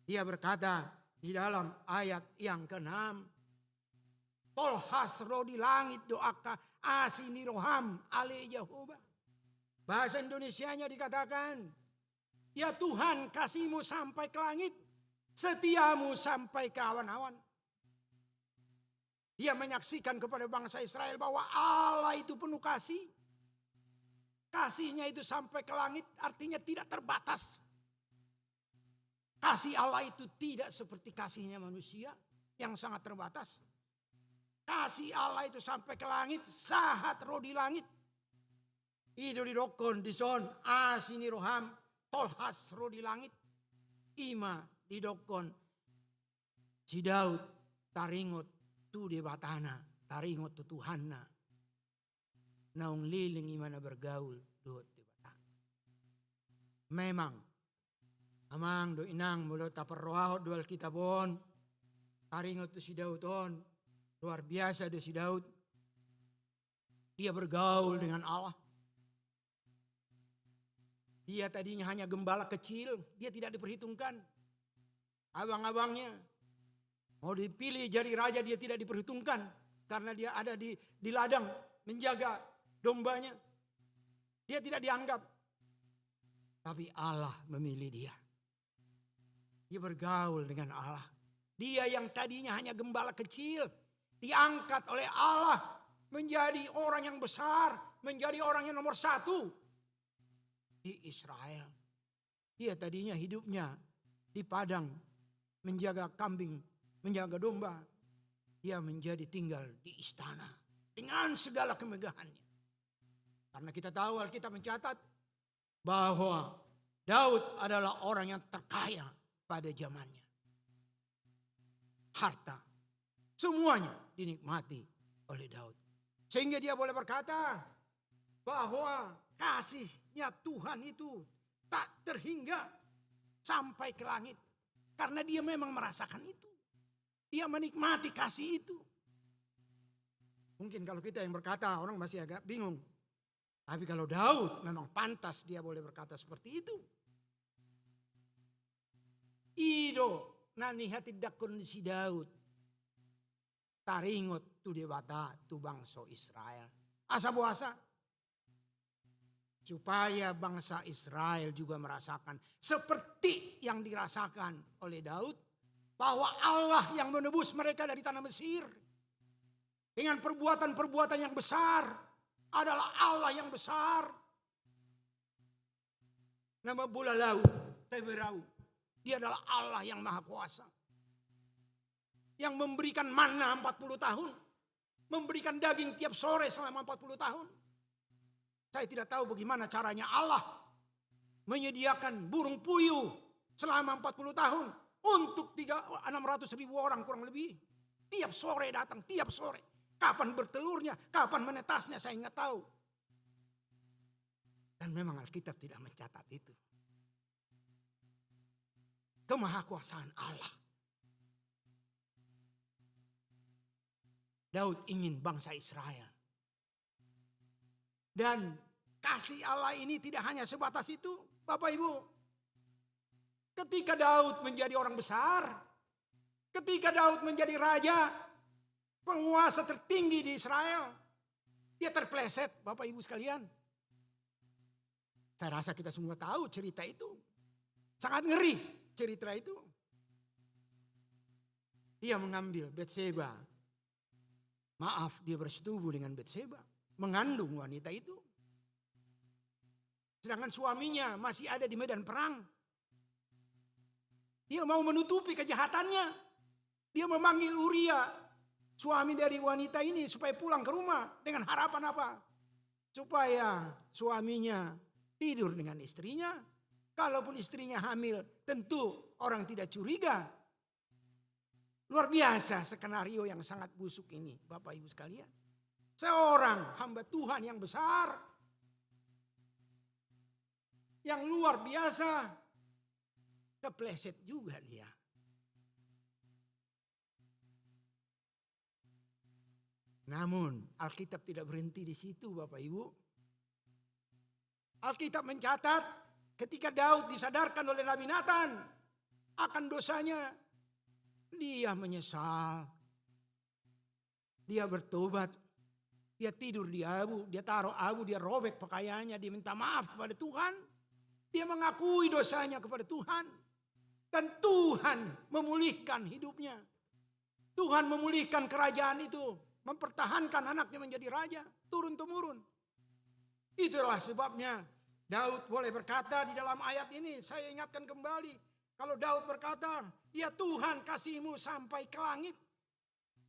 Dia berkata di dalam ayat yang keenam, "Tolhas ro di langit do angka asi ni roham, ale Jahowa." Bahasa Indonesianya dikatakan, "Ya Tuhan, kasihmu sampai ke langit, setiamu sampai ke awan-awan." Dia menyaksikan kepada bangsa Israel bahwa Allah itu penuh kasih. Kasihnya itu sampai ke langit, artinya tidak terbatas. Kasih Allah itu tidak seperti kasihnya manusia yang sangat terbatas. Kasih Allah itu sampai ke langit, sahat ro di langit. I do didokkon dison, asi ni roham tolhas ro di langit. I ma didokkon si Daud taringot tu Debatana, taringot tu Tuhanna. Naung leleng imana bergaul dohot Debata. Memang, amang dohot inang, molo taparrohahon do Alkitab on, taringot tu si Daud on, luar biasa do si Daud. Dia bergaul dengan Allah. Dia tadinya hanya gembala kecil, dia tidak diperhitungkan. Abang-abangnya mau dipilih jadi raja, dia tidak diperhitungkan karena dia ada di, di ladang menjaga dombanya. Dia tidak dianggap. Tapi Allah memilih dia. Dia bergaul dengan Allah. Dia yang tadinya hanya gembala kecil, diangkat oleh Allah menjadi orang yang besar, menjadi orang yang nomor satu di Israel. Dia tadinya hidupnya di padang, menjaga kambing, menjaga domba. Dia menjadi tinggal di istana dengan segala kemegahannya. Karena kita tahu Alkitab mencatat bahwa Daud adalah orang yang terkaya pada zamannya. Harta, semuanya dinikmati oleh Daud. Sehingga dia boleh berkata bahwa kasihnya Tuhan itu tak terhingga sampai ke langit. Karena dia memang merasakan itu. Dia menikmati kasih itu. Mungkin kalau kita yang berkata, orang masih agak bingung. Tapi kalau Daud, memang pantas dia boleh berkata seperti itu. I do na nihatindanghon ni si Daud taringot tu Debata tu bangso Israel. Asa boasa? Supaya bangsa Israel juga merasakan seperti yang dirasakan oleh Daud, bahwa Allah yang menebus mereka dari tanah Mesir dengan perbuatan-perbuatan yang besar adalah Allah yang besar. Nama bola laut, teberau. Dia adalah Allah yang maha kuasa. Yang memberikan manna empat puluh tahun, memberikan daging tiap sore selama empat puluh tahun. Saya tidak tahu bagaimana caranya Allah menyediakan burung puyuh selama empat puluh tahun untuk tiga, enam ratus ribu orang kurang lebih. Tiap sore datang, tiap sore. Kapan bertelurnya, kapan menetasnya, saya nggak tahu. Dan memang Alkitab tidak mencatat itu. Kemahakuasaan Allah. Daud ingin bangsa Israel. Dan kasih Allah ini tidak hanya sebatas itu, Bapak Ibu. Ketika Daud menjadi orang besar, ketika Daud menjadi raja, penguasa tertinggi di Israel, dia terpleset, Bapak Ibu sekalian. Saya rasa kita semua tahu cerita itu. Sangat ngeri cerita itu. Dia mengambil Betseba. Maaf, dia bersetubuh dengan Betseba, mengandung wanita itu. Sedangkan suaminya masih ada di medan perang. Dia mau menutupi kejahatannya. Dia memanggil Uria, suami dari wanita ini, supaya pulang ke rumah. Dengan harapan apa? Supaya suaminya tidur dengan istrinya. Kalaupun istrinya hamil, tentu orang tidak curiga. Luar biasa skenario yang sangat busuk ini, Bapak Ibu sekalian. seorang hamba Tuhan yang besar, yang luar biasa, kepleset juga dia. Namun, Alkitab tidak berhenti di situ, Bapak Ibu. Alkitab mencatat, ketika Daud disadarkan oleh Nabi Nathan akan dosanya, dia menyesal. Dia bertobat. Dia tidur di abu, dia taruh abu, dia robek pakaiannya, dia minta maaf kepada Tuhan. Dia mengakui dosanya kepada Tuhan. Dan Tuhan memulihkan hidupnya. Tuhan memulihkan kerajaan itu, mempertahankan anaknya menjadi raja, turun-temurun. Itulah sebabnya Daud boleh berkata di dalam ayat ini, saya ingatkan kembali, kalau Daud berkata, "Ya Tuhan, kasih-Mu sampai ke langit."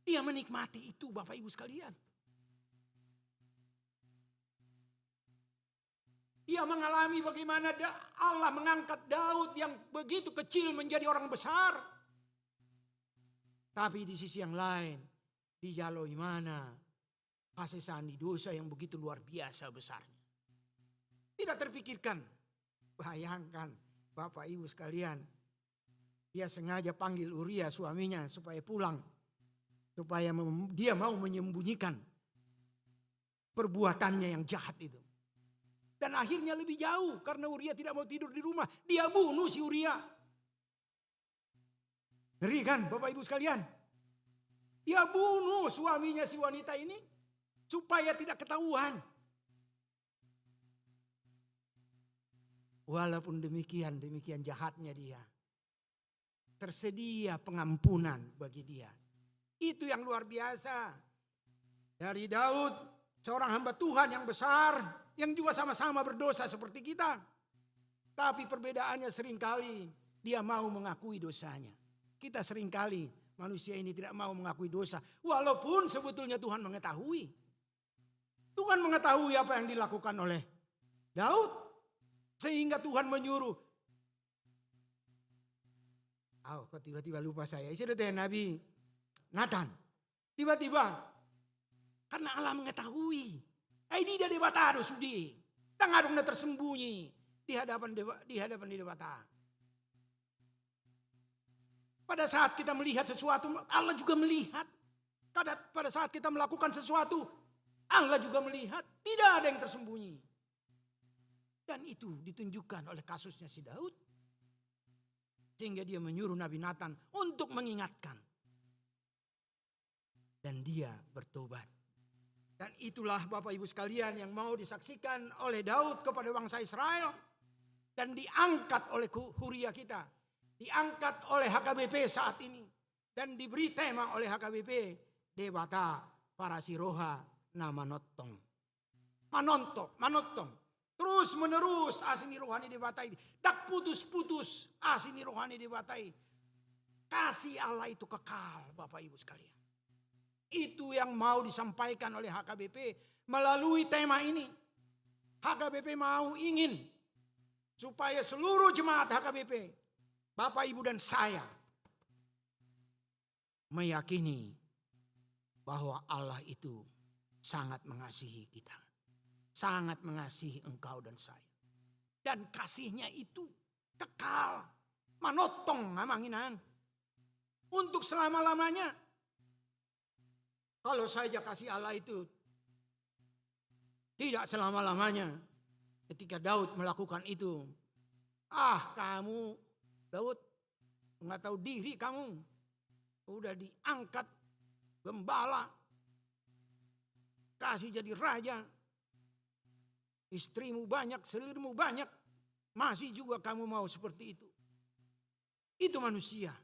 Dia menikmati itu, Bapak Ibu sekalian. Dia mengalami bagaimana Da-, Allah mengangkat Daud yang begitu kecil menjadi orang besar. Tapi di sisi yang lain, dijalo imana hasesaan ni dosa yang begitu luar biasa besarnya. Tidak terpikirkan. Bayangkan, Bapak Ibu sekalian, dia sengaja panggil Uria suaminya supaya pulang, supaya mem-, dia mau menyembunyikan perbuatannya yang jahat itu. Dan akhirnya lebih jauh, karena Uria tidak mau tidur di rumah, dia bunuh si Uria. Ngeri kan, Bapak Ibu sekalian? Dia bunuh suaminya si wanita ini supaya tidak ketahuan. Walaupun demikian, demikian jahatnya dia, tersedia pengampunan bagi dia. Itu yang luar biasa. Dari Daud, seorang hamba Tuhan yang besar, yang juga sama-sama berdosa seperti kita. Tapi perbedaannya seringkali dia mau mengakui dosanya. Kita seringkali, manusia ini tidak mau mengakui dosa, walaupun sebetulnya Tuhan mengetahui. Tuhan mengetahui apa yang dilakukan oleh Daud, sehingga Tuhan menyuruh, au, kok tiba-tiba lupa saya. Ise do ate Nabi Nathan. Tiba-tiba, karena Allah mengetahui. Ai diida Debata do sude. Ndang adong na tersembunyi di hadapan Deba-, di hadapan Debata. Pada saat kita melihat sesuatu, Allah juga melihat. Kada-, pada saat kita melakukan sesuatu, Allah juga melihat. Tidak ada yang tersembunyi. Dan itu ditunjukkan oleh kasusnya si Daud. Sehingga dia menyuruh Nabi Nathan untuk mengingatkan. Dan dia bertobat. Dan itulah, Bapak Ibu sekalian, yang mau disaksikan oleh Daud kepada bangsa Israel dan diangkat oleh Ku-, Huria kita, diangkat oleh H K B P saat ini, dan diberi tema oleh H K B P, Debata parasi roha na manongtong. Manongtong, manongtong. Terus menerus asi ni roha ni Debata i. Ndang putus-putus asi ni roha ni Debata i. Kasih Allah itu kekal, Bapak Ibu sekalian. Itu yang mau disampaikan oleh H K B P melalui tema ini. H K B P mau, ingin supaya seluruh jemaat H K B P, Bapak Ibu dan saya, meyakini bahwa Allah itu sangat mengasihi kita, sangat mengasihi engkau dan saya. Dan kasih-Nya itu kekal, manongtong, Amang Inang, untuk selama-lamanya. Kalau saja kasih Allah itu tidak selama-lamanya. Ketika Daud melakukan itu, "Ah, kamu, Daud, nggak tahu diri kamu. Udah diangkat gembala, kasih jadi raja, istrimu banyak, selirmu banyak, masih juga kamu mau seperti itu." Itu manusia.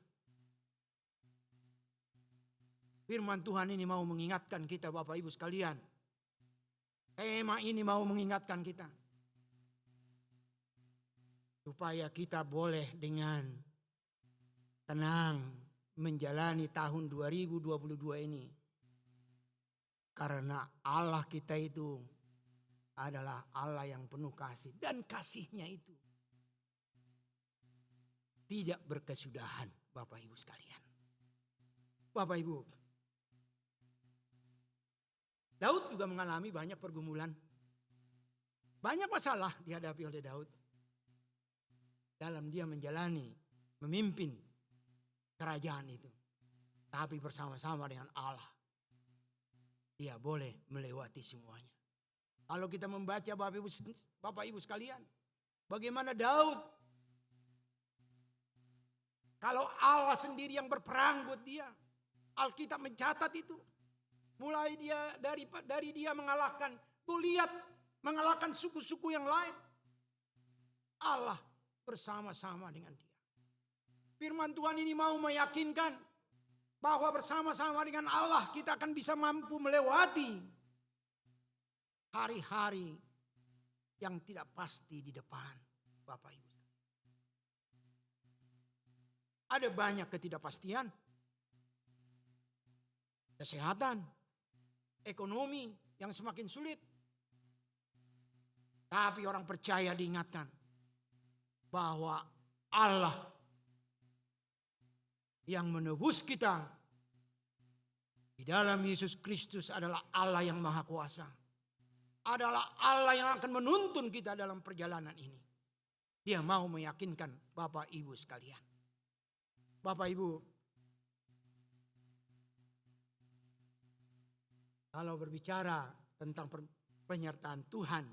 Firman Tuhan ini mau mengingatkan kita, Bapak Ibu sekalian. Tema ini mau mengingatkan kita. Supaya kita boleh dengan tenang menjalani tahun dua ribu dua puluh dua ini. Karena Allah kita itu adalah Allah yang penuh kasih. Dan kasih-Nya itu tidak berkesudahan, Bapak Ibu sekalian. Bapak Ibu, Daud juga mengalami banyak pergumulan. Banyak masalah dihadapi oleh Daud dalam dia menjalani, memimpin kerajaan itu. Tapi bersama-sama dengan Allah, dia boleh melewati semuanya. Kalau kita membaca, Bapak Ibu, Bapak Ibu sekalian, bagaimana Daud, kalau Allah sendiri yang berperang buat dia, Alkitab mencatat itu. Mulai dia dari, dari dia mengalahkan Goliat, mengalahkan suku-suku yang lain, Allah bersama-sama dengan dia. Firman Tuhan ini mau meyakinkan bahwa bersama-sama dengan Allah kita akan bisa mampu melewati hari-hari yang tidak pasti di depan, Bapak Ibu. Ada banyak ketidakpastian, kesehatan, ekonomi yang semakin sulit. Tapi orang percaya diingatkan bahwa Allah yang menebus kita di dalam Yesus Kristus adalah Allah yang Maha Kuasa, adalah Allah yang akan menuntun kita dalam perjalanan ini. Dia mau meyakinkan Bapak Ibu sekalian. Bapak Ibu, kalau berbicara tentang per-, penyertaan Tuhan,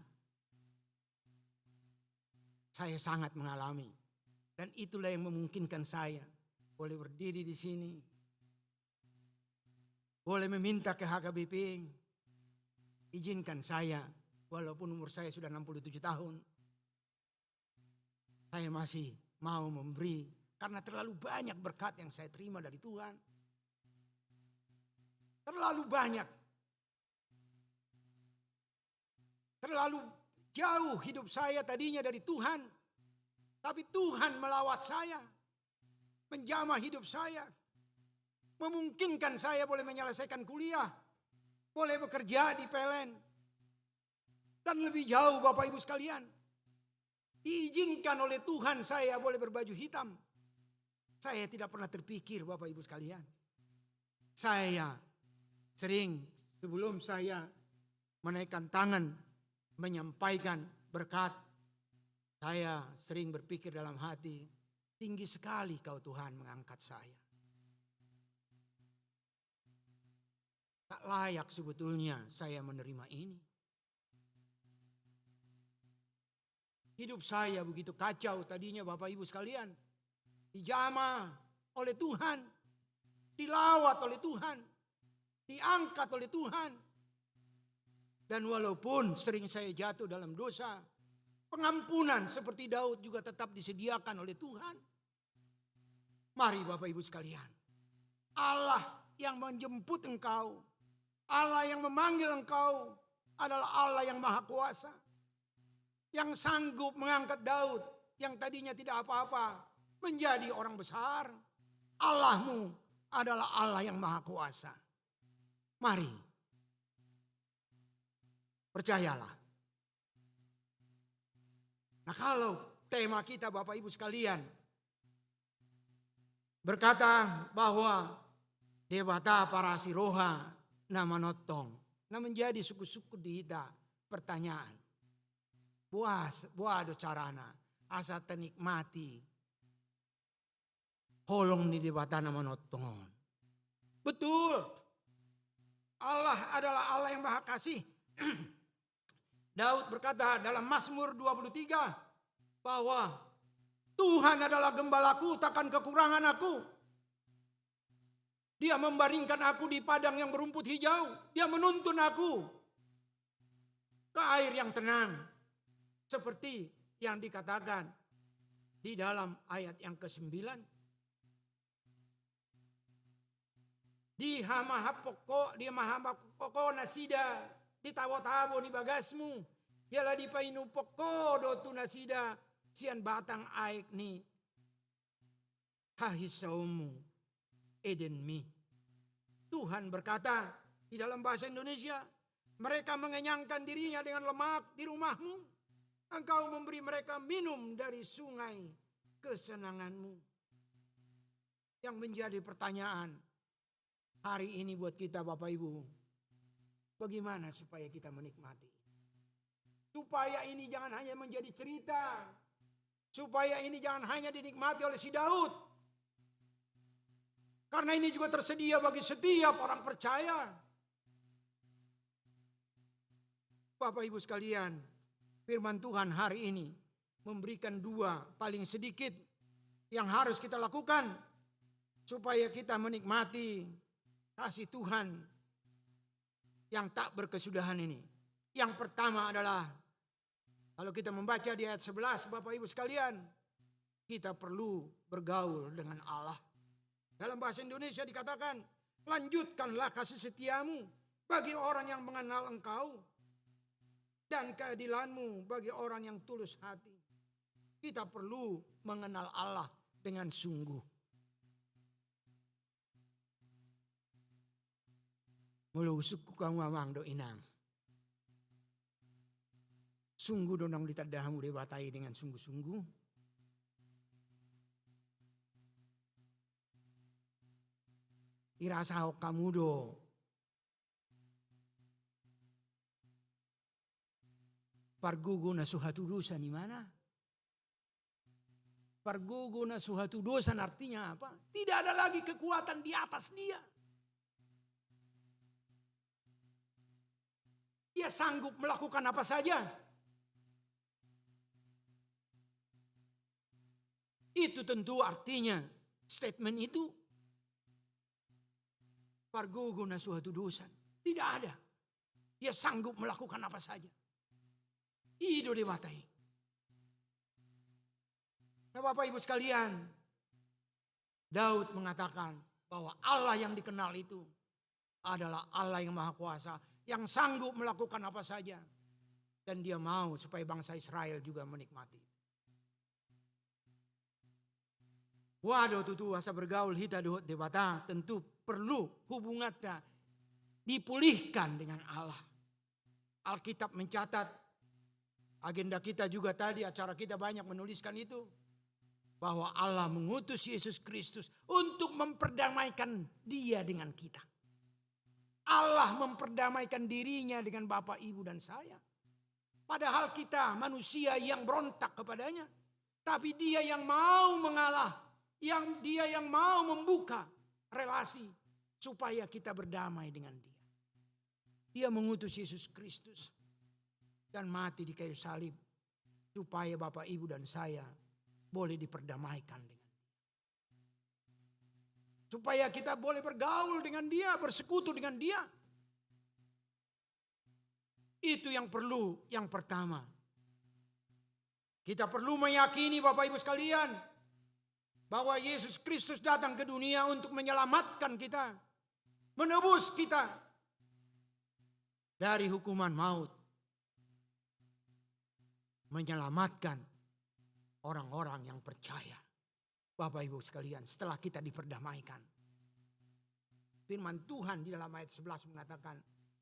saya sangat mengalami. Dan itulah yang memungkinkan saya boleh berdiri di sini, boleh meminta ke H K B P, izinkan saya, walaupun umur saya sudah enam puluh tujuh tahun, saya masih mau memberi, karena terlalu banyak berkat yang saya terima dari Tuhan. Terlalu banyak. Terlalu jauh hidup saya tadinya dari Tuhan, tapi Tuhan melawat saya, menjamah hidup saya, memungkinkan saya boleh menyelesaikan kuliah, boleh bekerja di P L N, dan lebih jauh, Bapak Ibu sekalian, diizinkan oleh Tuhan saya boleh berbaju hitam. Saya tidak pernah terpikir, Bapak Ibu sekalian. Saya sering, sebelum saya menaikkan tangan menyampaikan berkat, saya sering berpikir dalam hati, "Tinggi sekali Kau, Tuhan, mengangkat saya. Tak layak sebetulnya saya menerima ini." Hidup saya begitu kacau tadinya, Bapak Ibu sekalian. Dijamah oleh Tuhan, dilawat oleh Tuhan, diangkat oleh Tuhan. Dan walaupun sering saya jatuh dalam dosa, pengampunan seperti Daud juga tetap disediakan oleh Tuhan. Mari, Bapak Ibu sekalian, Allah yang menjemput engkau, Allah yang memanggil engkau adalah Allah yang Maha Kuasa, yang sanggup mengangkat Daud yang tadinya tidak apa-apa menjadi orang besar. Allahmu adalah Allah yang Maha Kuasa. Mari, percayalah. Nah, kalau tema kita, Bapak Ibu sekalian, berkata bahwa Debata parasi roha na manongtong, na menjadi sungkun-sungkun di hita pertanyaan. Boa, boa do carana asa tanikmati holong ni Debata na manongtong on? Betul. Allah adalah Allah yang Maha Kasih. Daud berkata dalam Mazmur dua puluh tiga bahwa, "Tuhan adalah gembalaku, takkan kekurangan aku. Dia membaringkan aku di padang yang berumput hijau. Dia menuntun aku ke air yang tenang." Seperti yang dikatakan di dalam ayat yang kesembilan. Di hamahaphon ho, di hamahaphon ho nasida di tabo-tabo ni bagasmu, jala dipainuphon ho do tu nasida sian batang aek ni hahinsaonmu, Edenmi. Tuhan berkata di dalam bahasa Indonesia, "Mereka mengenyangkan dirinya dengan lemak di rumahmu. Engkau memberi mereka minum dari sungai kesenanganmu." Yang menjadi pertanyaan hari ini buat kita, Bapak Ibu, Bagaimana supaya kita menikmati? Supaya ini jangan hanya menjadi cerita, supaya ini jangan hanya dinikmati oleh si Daud. Karena ini juga tersedia bagi setiap orang percaya. Bapak Ibu sekalian, firman Tuhan hari ini memberikan dua paling sedikit yang harus kita lakukan supaya kita menikmati kasih Tuhan yang tak berkesudahan ini. Yang pertama adalah, kalau kita membaca di ayat sebelas, Bapak Ibu sekalian, kita perlu bergaul dengan Allah. Dalam bahasa Indonesia dikatakan, "Lanjutkanlah kasih setiamu bagi orang yang mengenal Engkau, dan keadilanmu bagi orang yang tulus hati." Kita perlu mengenal Allah dengan sungguh. Molo husungkun hamu, amang dohot inang, sungguh do naung ditanda hamu Debata i dengan sungguh-sungguh? Irasahon hamu do pargogo na so hatudosan imana? Pargogo na so hatudosan artinya apa? Tidak ada lagi kekuatan di atas dia. Dia sanggup melakukan apa saja. Itu tentu artinya statement itu. Pargogo na so hatudosan. Tidak ada. Dia sanggup melakukan apa saja. I do Debata i. Nah, Bapak Ibu sekalian, Daud mengatakan bahwa Allah yang dikenal itu adalah Allah yang Maha Kuasa, yang sanggup melakukan apa saja. Dan dia mau supaya bangsa Israel juga menikmati. Boha do tutu asa bergaul hita dohot Debata? Tentu perlu hubunganta dipulihkan dengan Allah. Alkitab mencatat, agenda kita juga tadi, acara kita banyak menuliskan itu, bahwa Allah mengutus Yesus Kristus untuk memperdamaikan Dia dengan kita. Allah memperdamaikan dirinya dengan Bapak, Ibu, dan saya. Padahal kita manusia yang berontak kepadanya. Tapi Dia yang mau mengalah, yang Dia yang mau membuka relasi supaya kita berdamai dengan Dia. Dia mengutus Yesus Kristus dan mati di kayu salib supaya Bapak, Ibu, dan saya boleh diperdamaikan dengan Dia. Supaya kita boleh bergaul dengan Dia, bersekutu dengan Dia. Itu yang perlu, yang pertama. Kita perlu meyakini, Bapak Ibu sekalian, bahwa Yesus Kristus datang ke dunia untuk menyelamatkan kita, menebus kita dari hukuman maut, menyelamatkan orang-orang yang percaya. Bapak Ibu sekalian, setelah kita diperdamaikan, firman Tuhan di dalam ayat sebelas mengatakan,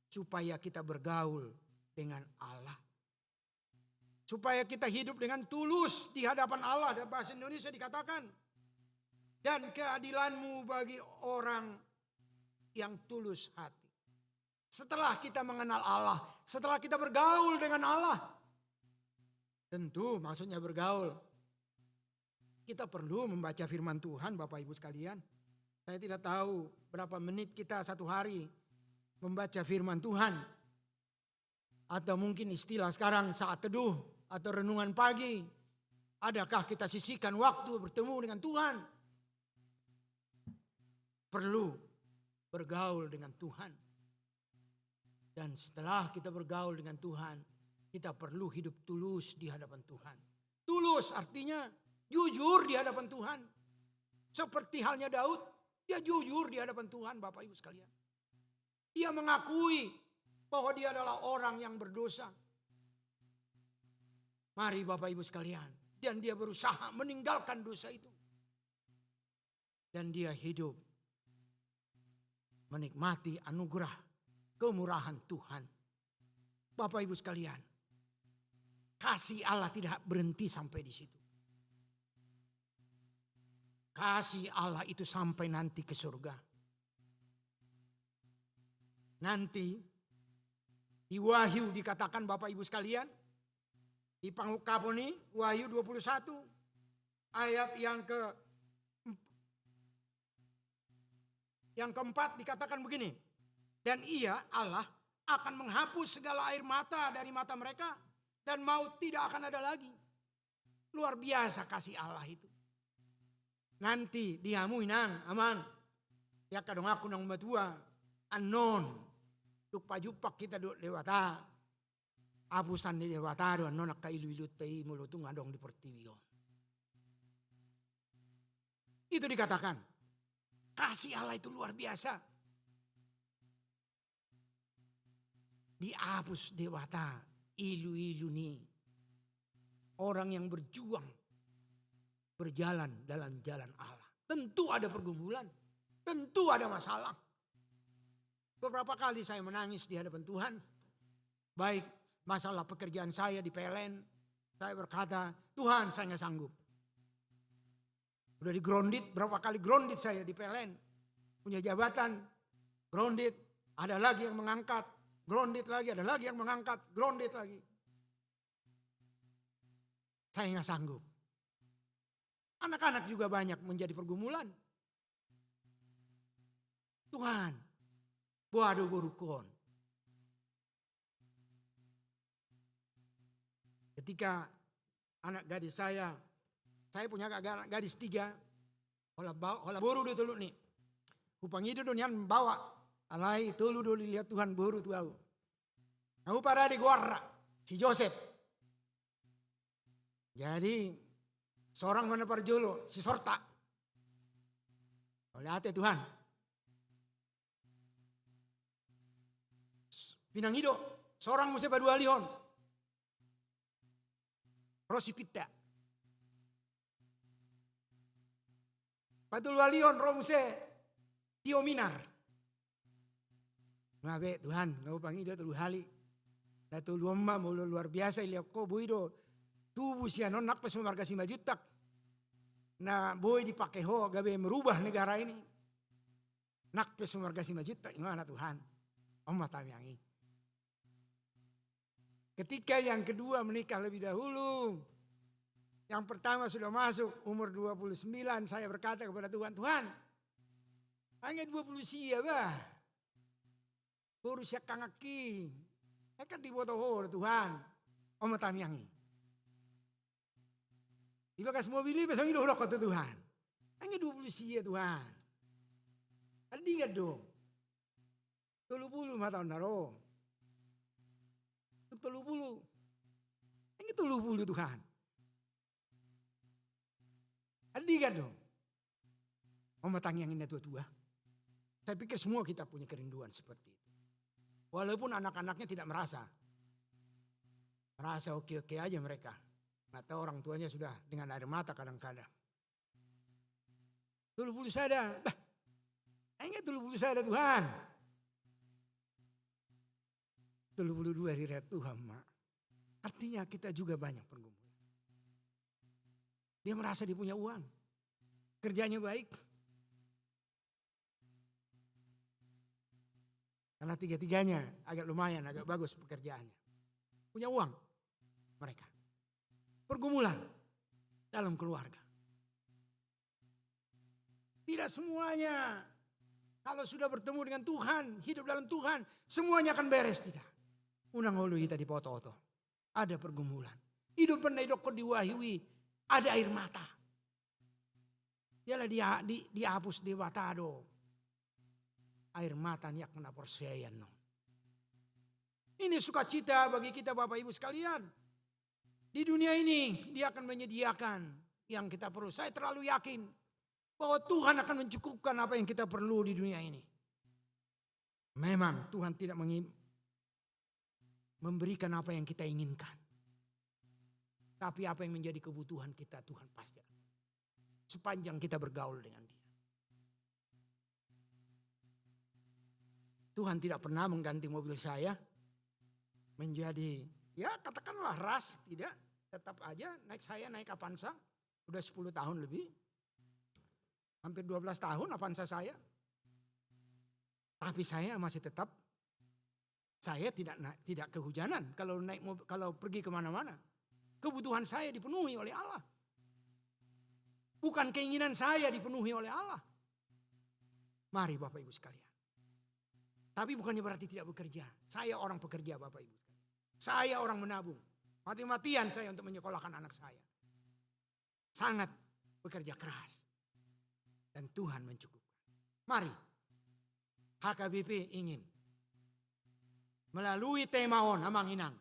supaya kita bergaul dengan Allah. Supaya kita hidup dengan tulus di hadapan Allah, dan bahasa Indonesia dikatakan, "Dan keadilanmu bagi orang yang tulus hati." Setelah kita mengenal Allah, setelah kita bergaul dengan Allah, tentu maksudnya bergaul, kita perlu membaca firman Tuhan, Bapak Ibu sekalian. Saya tidak tahu berapa menit kita satu hari membaca firman Tuhan. Atau mungkin istilah sekarang saat teduh atau renungan pagi. Adakah kita sisihkan waktu bertemu dengan Tuhan? Perlu bergaul dengan Tuhan. Dan setelah kita bergaul dengan Tuhan, kita perlu hidup tulus di hadapan Tuhan. Tulus artinya jujur di hadapan Tuhan. Seperti halnya Daud, dia jujur di hadapan Tuhan, Bapak Ibu sekalian. Dia mengakui bahwa dia adalah orang yang berdosa. Mari, Bapak Ibu sekalian, dan dia berusaha meninggalkan dosa itu. Dan dia hidup menikmati anugerah, kemurahan Tuhan. Bapak Ibu sekalian, kasih Allah tidak berhenti sampai di situ. Kasih Allah itu sampai nanti ke surga. Nanti Di Wahyu dikatakan, Bapak Ibu sekalian, di pangungkapon i, Wahyu dua puluh satu, ayat yang ke, yang keempat dikatakan begini, "Dan Ia, Allah, akan menghapus segala air mata dari mata mereka, dan maut tidak akan ada lagi." Luar biasa kasih Allah itu. Nanti di hamu inang, amang, di angka donganku naung matua, annon, dung pajumpang hita dohot Debata, hapusan ni Debata do annon angka ilu-ilunta i molo tung adong di portibi on. Itu dikatakan, kasih Allah itu luar biasa. Dihapus Debata ilu-ilu ni orang yang berjuang berjalan dalam jalan Allah. Tentu ada pergumulan, tentu ada masalah. Beberapa kali saya menangis di hadapan Tuhan, baik masalah pekerjaan saya di P L N, saya berkata, "Tuhan, saya nggak sanggup." Udah di-grounded, berapa kali grounded saya di P L N. Punya jabatan, grounded, ada lagi yang mengangkat, grounded lagi, ada lagi yang mengangkat, grounded lagi. Saya nggak sanggup. Anak-anak juga banyak menjadi pergumulan. Tuhan, boha do borungkon? Ketika anak gadis saya, saya punya anak gadis tiga, holan ba-, holan boru do tolu ni. Hupangido do nian baoa, alai tolu do dilehon Tuhan boru tu ahu. Nga huparade goarna, si Josep. Jadi, sorang ma na parjolo, si Sorta. Mauliate Tuhan. Pinangido, sorang muse paduahalihon. Ro si Pinta. Patoluhalihon ro muse Tio Minar. Nga be Tuhan, nga hupangido tolu hali. Na tolu on ma molo luar biasa dilehon Ho, boi do tubu sian on, nang pe sumarga Simanjuntak. Na boi dipake Ho gabe merubah negara ini. Nang pe sumarga Simanjuntak, imana Tuhan. On ma tamiang i. Ketika yang kedua menikah lebih dahulu, yang pertama sudah masuk umur dua puluh sembilan, saya berkata kepada Tuhan, "Tuhan, hanya dua puluh sia bah. Boru siangkanganki. Ai kan diboto Ho do Tuhan." On ma tamiang i. Di bagas mobil i pe songon i do hudokhon tu Tuhan. Hanya dua puluh sia Tuhan. Andingan do. Tolu pulu ma taon na ro. Tung tolu pulu. Hanya tolu pulu Tuhan. Andingan do. On ma tamiang i na tua-tua. Saya pikir semua kita punya kerinduan seperti itu. Walaupun anak-anaknya tidak merasa. Merasa oke-oke aja mereka. Nggak tahu orang tuanya sudah dengan air mata kadang-kadang. Tolu pulu sada. Bah. Hanya tolu pulu sada Tuhan. Tolu pulu dua dilehon Tuhan ma. Artinya kita juga banyak pergumulan. Dia merasa dia punya uang. Kerjanya baik. Karena tiga-tiganya agak lumayan, agak bagus pekerjaannya. Punya uang mereka. Pergumulan dalam keluarga. Tidak semuanya, kalau sudah bertemu dengan Tuhan, hidup dalam Tuhan, semuanya akan beres, tidak. Unang olo hita dipaoto-oto. Ada pergumulan. I do umbahen na didokhon di Wahyu i, ada air mata. Jala di, di, dihapus Debata do air mata ni angka na porsea i annon. Ini sukacita bagi kita, Bapak Ibu sekalian. Di dunia ini, Dia akan menyediakan yang kita perlu. Saya terlalu yakin bahwa Tuhan akan mencukupkan apa yang kita perlu di dunia ini. Memang Tuhan tidak mengi-, memberikan apa yang kita inginkan. Tapi apa yang menjadi kebutuhan kita, Tuhan pasti akan. Sepanjang kita bergaul dengan Dia. Tuhan tidak pernah mengganti mobil saya menjadi, ya, katakanlah ras, tidak. Tetap aja naik, saya naik Avanza. Udah sepuluh tahun lebih. Hampir dua belas tahun Avanza saya. Tapi saya masih tetap Saya tidak na-, tidak kehujanan kalau naik mob-, kalau pergi kemana-mana. Kebutuhan saya dipenuhi oleh Allah. Bukan keinginan saya dipenuhi oleh Allah. Mari, Bapak Ibu sekalian. Tapi bukannya berarti tidak bekerja. Saya orang pekerja, Bapak Ibu sekalian. Saya orang menabung. Mati-matian saya untuk menyekolahkan anak saya. Sangat bekerja keras. Dan Tuhan mencukupkan. Mari, H K B P ingin melalui tema on, Amang Inang,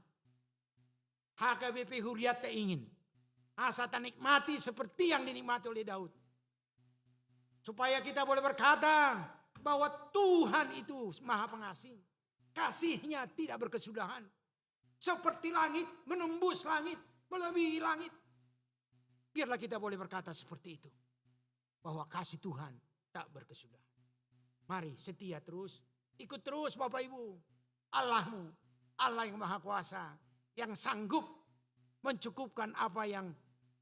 H K B P Huriata ingin asa tanikmati seperti yang dinikmati oleh Daud. Supaya kita boleh berkata bahwa Tuhan itu Maha Pengasih. Kasih-Nya tidak berkesudahan. Seperti langit, menembus langit, melebihi langit. Biarlah kita boleh berkata seperti itu. Bahwa kasih Tuhan tak berkesudahan. Mari setia terus, ikut terus Bapak Ibu. Allahmu, Allah yang Maha Kuasa, yang sanggup mencukupkan apa yang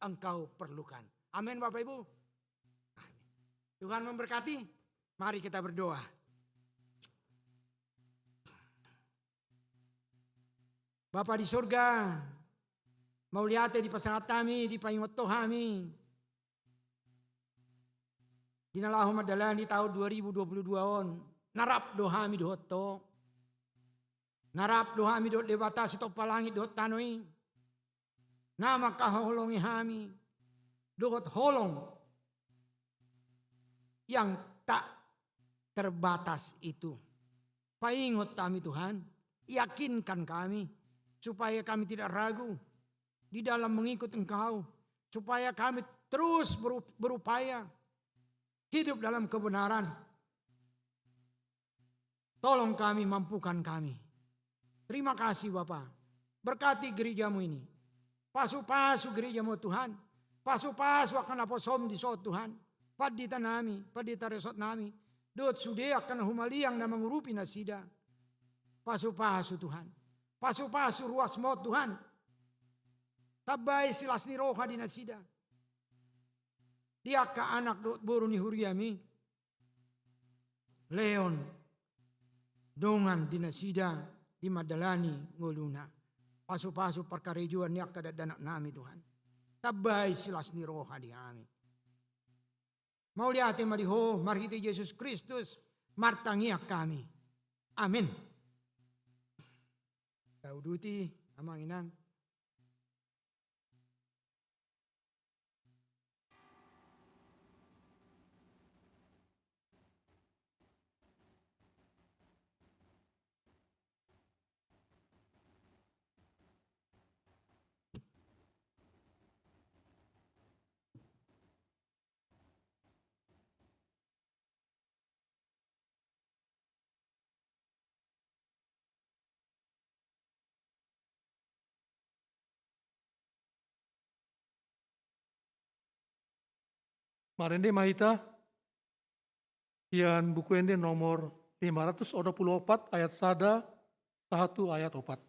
engkau perlukan. Amin, Bapak Ibu. Amin. Tuhan memberkati. Mari kita berdoa. Bapa di surga, mauliate dipasahat hami, dipaingot Ho hami di na laho mandalani taon dua ribu dua puluh dua on. Na rap do hami dohot Ho. Na rap do hami dohot Debata sitompa langit dohot tano i, na mangkaholongi hami dohot holong yang tak terbatas itu. Paingot kami, Tuhan, yakinkan kami, supaya kami tidak ragu di dalam mengikut Engkau, supaya kami terus beru-, berupaya hidup dalam kebenaran. Tolong kami, mampukan kami. Terima kasih, Bapa. Berkati gereja-Mu ini. Pasu-pasu gereja-Mu, Tuhan. Pasu-pasu angka naposo-Mu dison, Tuhan. Pandita nami, pandita resort nami. Dohot sude angka na humaliang na mangurupi nasida. Pasu-pasu, Tuhan. Pasu-pasu ruas-Mu, Tuhan. Tambai silas ni roha di nasida. Di angka anak dohot boru ni huria-Mi. Lehon dongan di nasida di mandalani ngoluna. Pasu-pasu parkarejoan ni angka dakdanak nami, Tuhan. Tambai silas ni roha di hami. Mauliate ma di Ho, marhite Jesus Kristus, martangiang hami. Amin. Tauduti, Amang Inang. Marende ma hita sian Buku Ende nomor lima ratus onom pulu opat, ayat sada sahat tu ayat opat.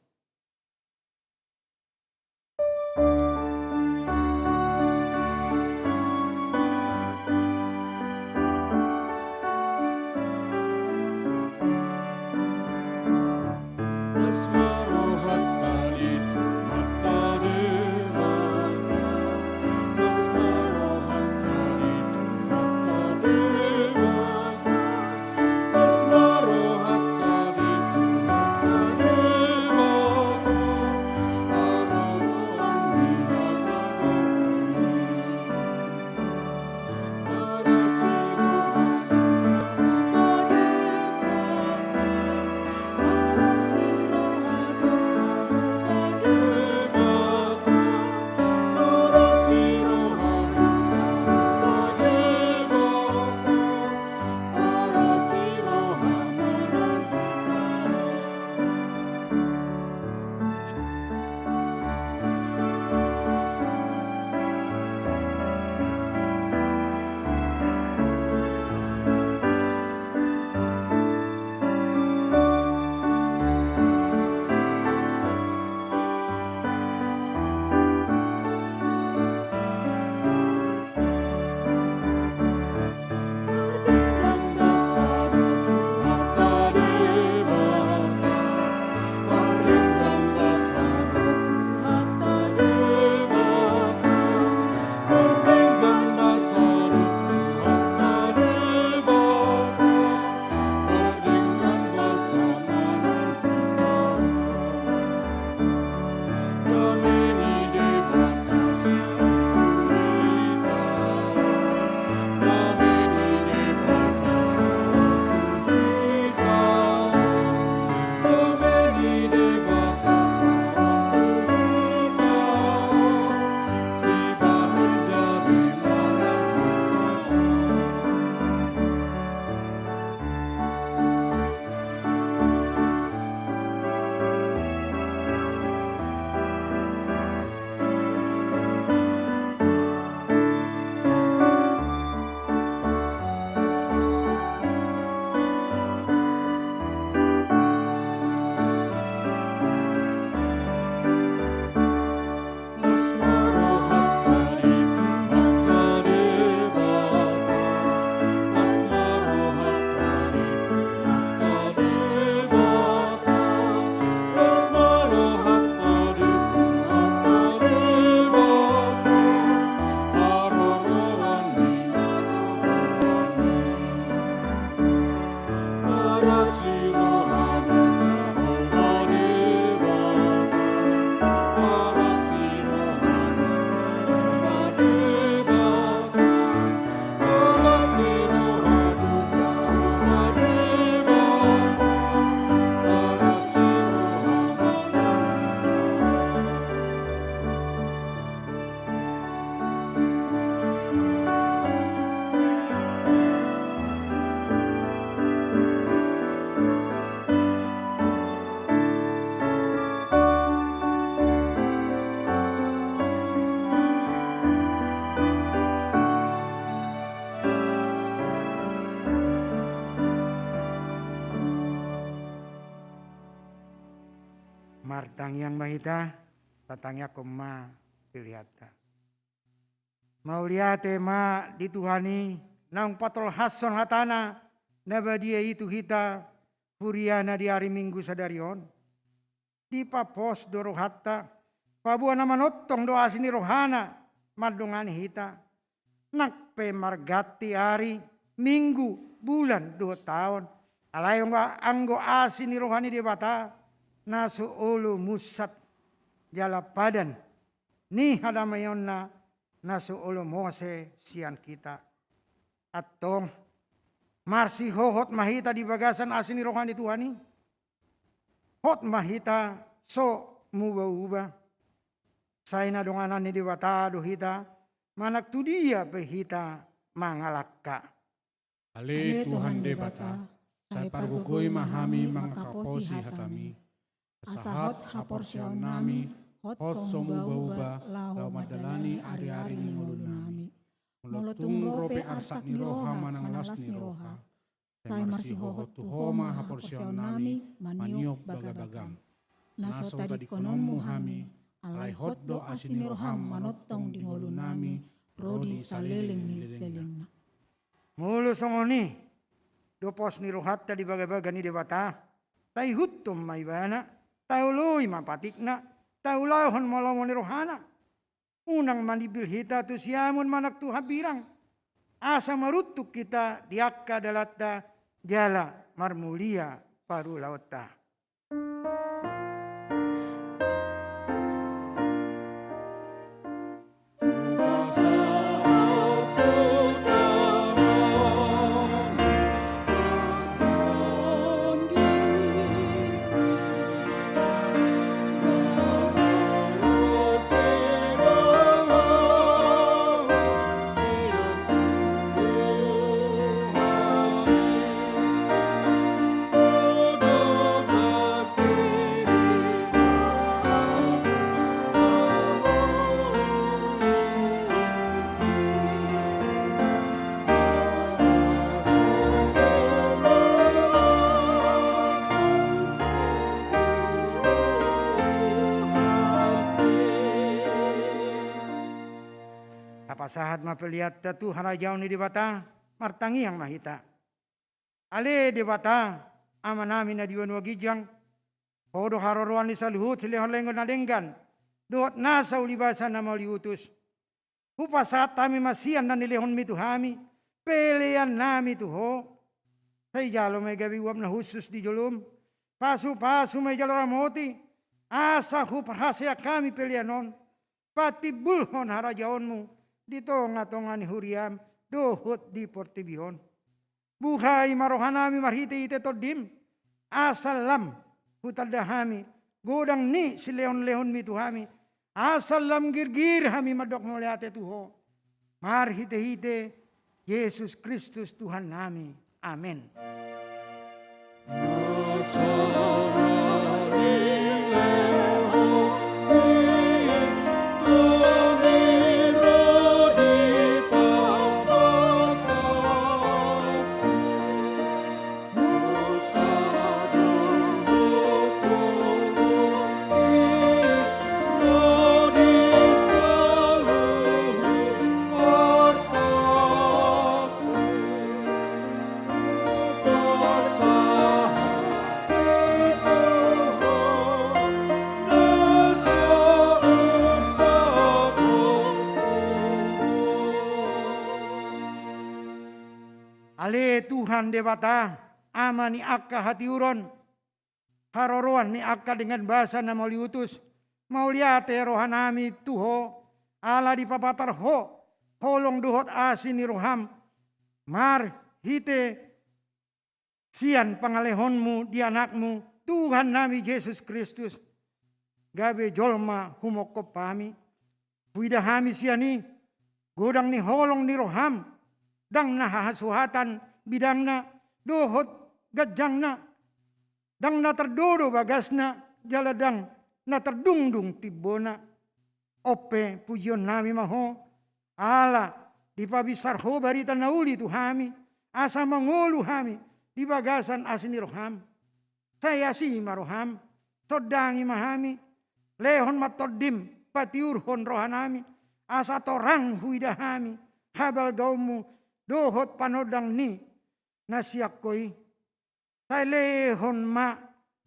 Martangiang ma hita, tatangiangkon ma peleanta. Mauliate ma di Tuhan i, naung patolhashon hatana na badia i tu hita, huriana di ari Minggu sadari on. Dipapos do rohanta, paboa na manongtong do asi ni rohana mandongani hita. Nang pe marganti ari, minggu, bulan, dohot taon, alai anggo, anggo asi ni roha ni Debata, na so olo munsat jala padan ni hadameonna na so olo mose sian hita. Antong, marsihohot ma hita di bagasan asi ni roha ni Tuhan i. Hot ma hita so muba-uba. Sai na donganan ni Debata do hita, manang tu dia pe hita mangalangka. Ale Tuhan Debata, sai pargogoi ma hami mangkaposi hataMi. Asa hot haporseaonnami, hot so muba-uba laho mandalani ari-ari ni ngolunami. Molo tung ro pe arsak ni roha manang las ni roha, sai marsihohot tu Ho ma haporseaonnami maniop bagabagaM. Na so tadingkononMu hami, alai hot do asi ni rohaM manongtong di ngolunami ro di saleleng ni lelengna. Molo songon i do pos ni rohanta di bagabaga ni Debata, taihuthon ma Ibana, taoloi ma patikna, taulahon ma lomo ni rohana. Unang manimbil hita tu siamun manang tu hambirang, asa maruntung hita di angka dalanta jala marmulia parulaonta. Tapasahat ma peleanta tu harajaon ni Debata, martangiang ma hita. Ale Debata, Amanami na di banua ginjang, Ho do haroroan ni saluhut silehonlehon na denggan dohot nasa ulibasa na mauliutus. Hupasahat hami ma sian na nilehonMi tu hami peleannami tu Ho. Sai jalo ma i gabe uap na hushus di joloM. Pasupasu ma i jala ramoti, asa huparhaseang hami pelean on patimbulhon harajaonMu di tongatonga ni huriaM dohot di portibi on. Buhai ma rohanami marhitehite TondiM, asa lam hutanda hami godang ni silehonlehonMi tu hami, asa lam girgir hami mandok mauliate tu Ho. Marhitehite Jesus Kristus Tuhannami. Amen. Ale Tuhan Debata, Ama ni angka hatiuron, haroroan ni angka dengan basa na mauliutus, mauliate rohanami tu Ho, ala dipapatar Ho holong dohot asi ni rohaM, marhite sian pangalehonMu di AnakMu, Tuhannami Jesus Kristus, gabe jolma humongkop hami. Huida hami sian i, godang ni holong ni rohaM, ndang na hasuhatan bidangna, dohot ganjangna, ndang na tardodo bagasna, jala ndang na tardungdung timbona. On pe pujionnami ma Ho, ala dipabinsar Ho barita na uli tu hami, asa mangolu hami di bagasan asi ni rohaM. Sai asi ma rohaM, sondangi ma hami, Lehon ma Tondim patiurhon rohanami, asa torang huida hami habalgaonmu dohot panondang ni na sian Ho i. Sai lehon ma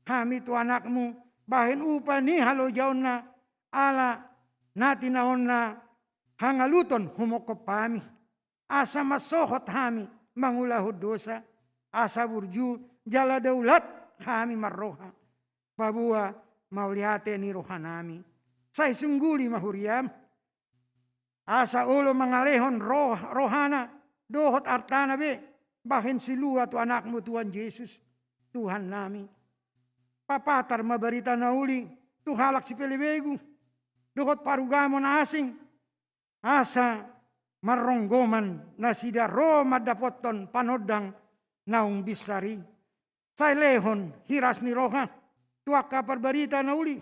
hami tu anakmu bahen upa ni halojaonna, ala na tinaonna hangaluton humongkop hami, asa mansohot hami mangulahon dosa, asa burju jala daulat hami marroha. Paboa mauliate ni rohanami. Sai sungguli ma huriam, asa olo mangalehon roh-, rohana dohot artana be bahen silua tu anakmu Tuhan Jesus, Tuhannami. Papatar ma barita na uli tu halak sipelebegu dohot parugamo na asing, asa marronggoman nasida ro mandapothon panondang naung binsar i. Sai lehon hiras ni roha tu angka parbarita na uli,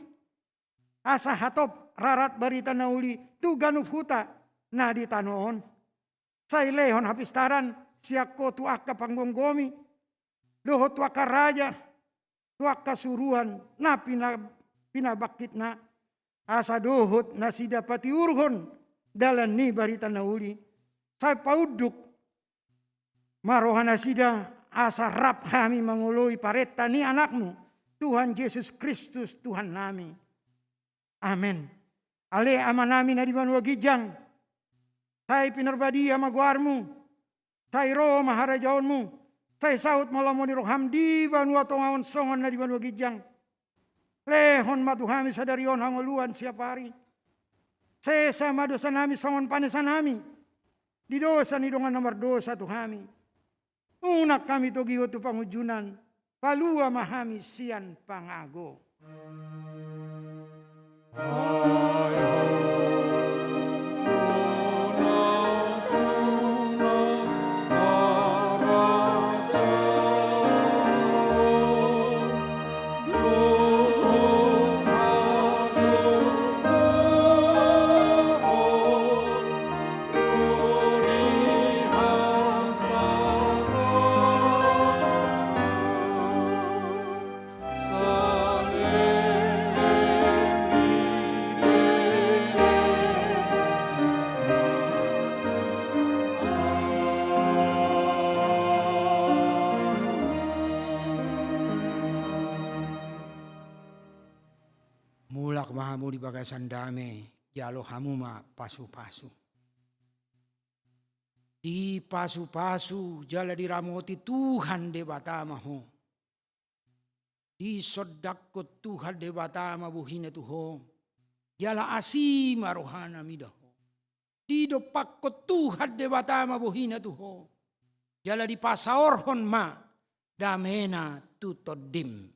asa hatop rarat barita na uli tu ganup huta na di tano on. Sai lehon hapistaran sian Ho tu angka panggomgomi dohot tu angka raja, tu angka suruan na pina-, pinabangkitna, asa dohot nasida patiurhon dalan ni barita na uli. Sai paunduk ma rohanasida, asa rap hami mangoloi parenta ni anakmu, Tuhan Jesus Kristus, Tuhannami. Amen. Ale Amanami na di banua ginjang, sai pinarbadia ma goarmu, sai ro ma harajaonmu, sai saut ma lomo ni roham di banua tonga on songon na di banua ginjang. Lehon ma tu hami sadari on hangoluan siapari. Sesa ma dosanami songon panesanami di dosa ni dongan na mardosa tu hami. Unang hami togihon tu pangunjunan, palua ma hami sian pangago. Mulak ma hamu di bagasan dame, jalo hamu ma pasupasu. Dipasupasu jala diramoti Tuhan Debata ma ho. Disondangkon Tuhan Debata ma bohina tu ho, jala asi ma rohana mida ho. Didompakkon Tuhan Debata ma bohina tu ho, jala dipasaorhon ma damena tu tondim.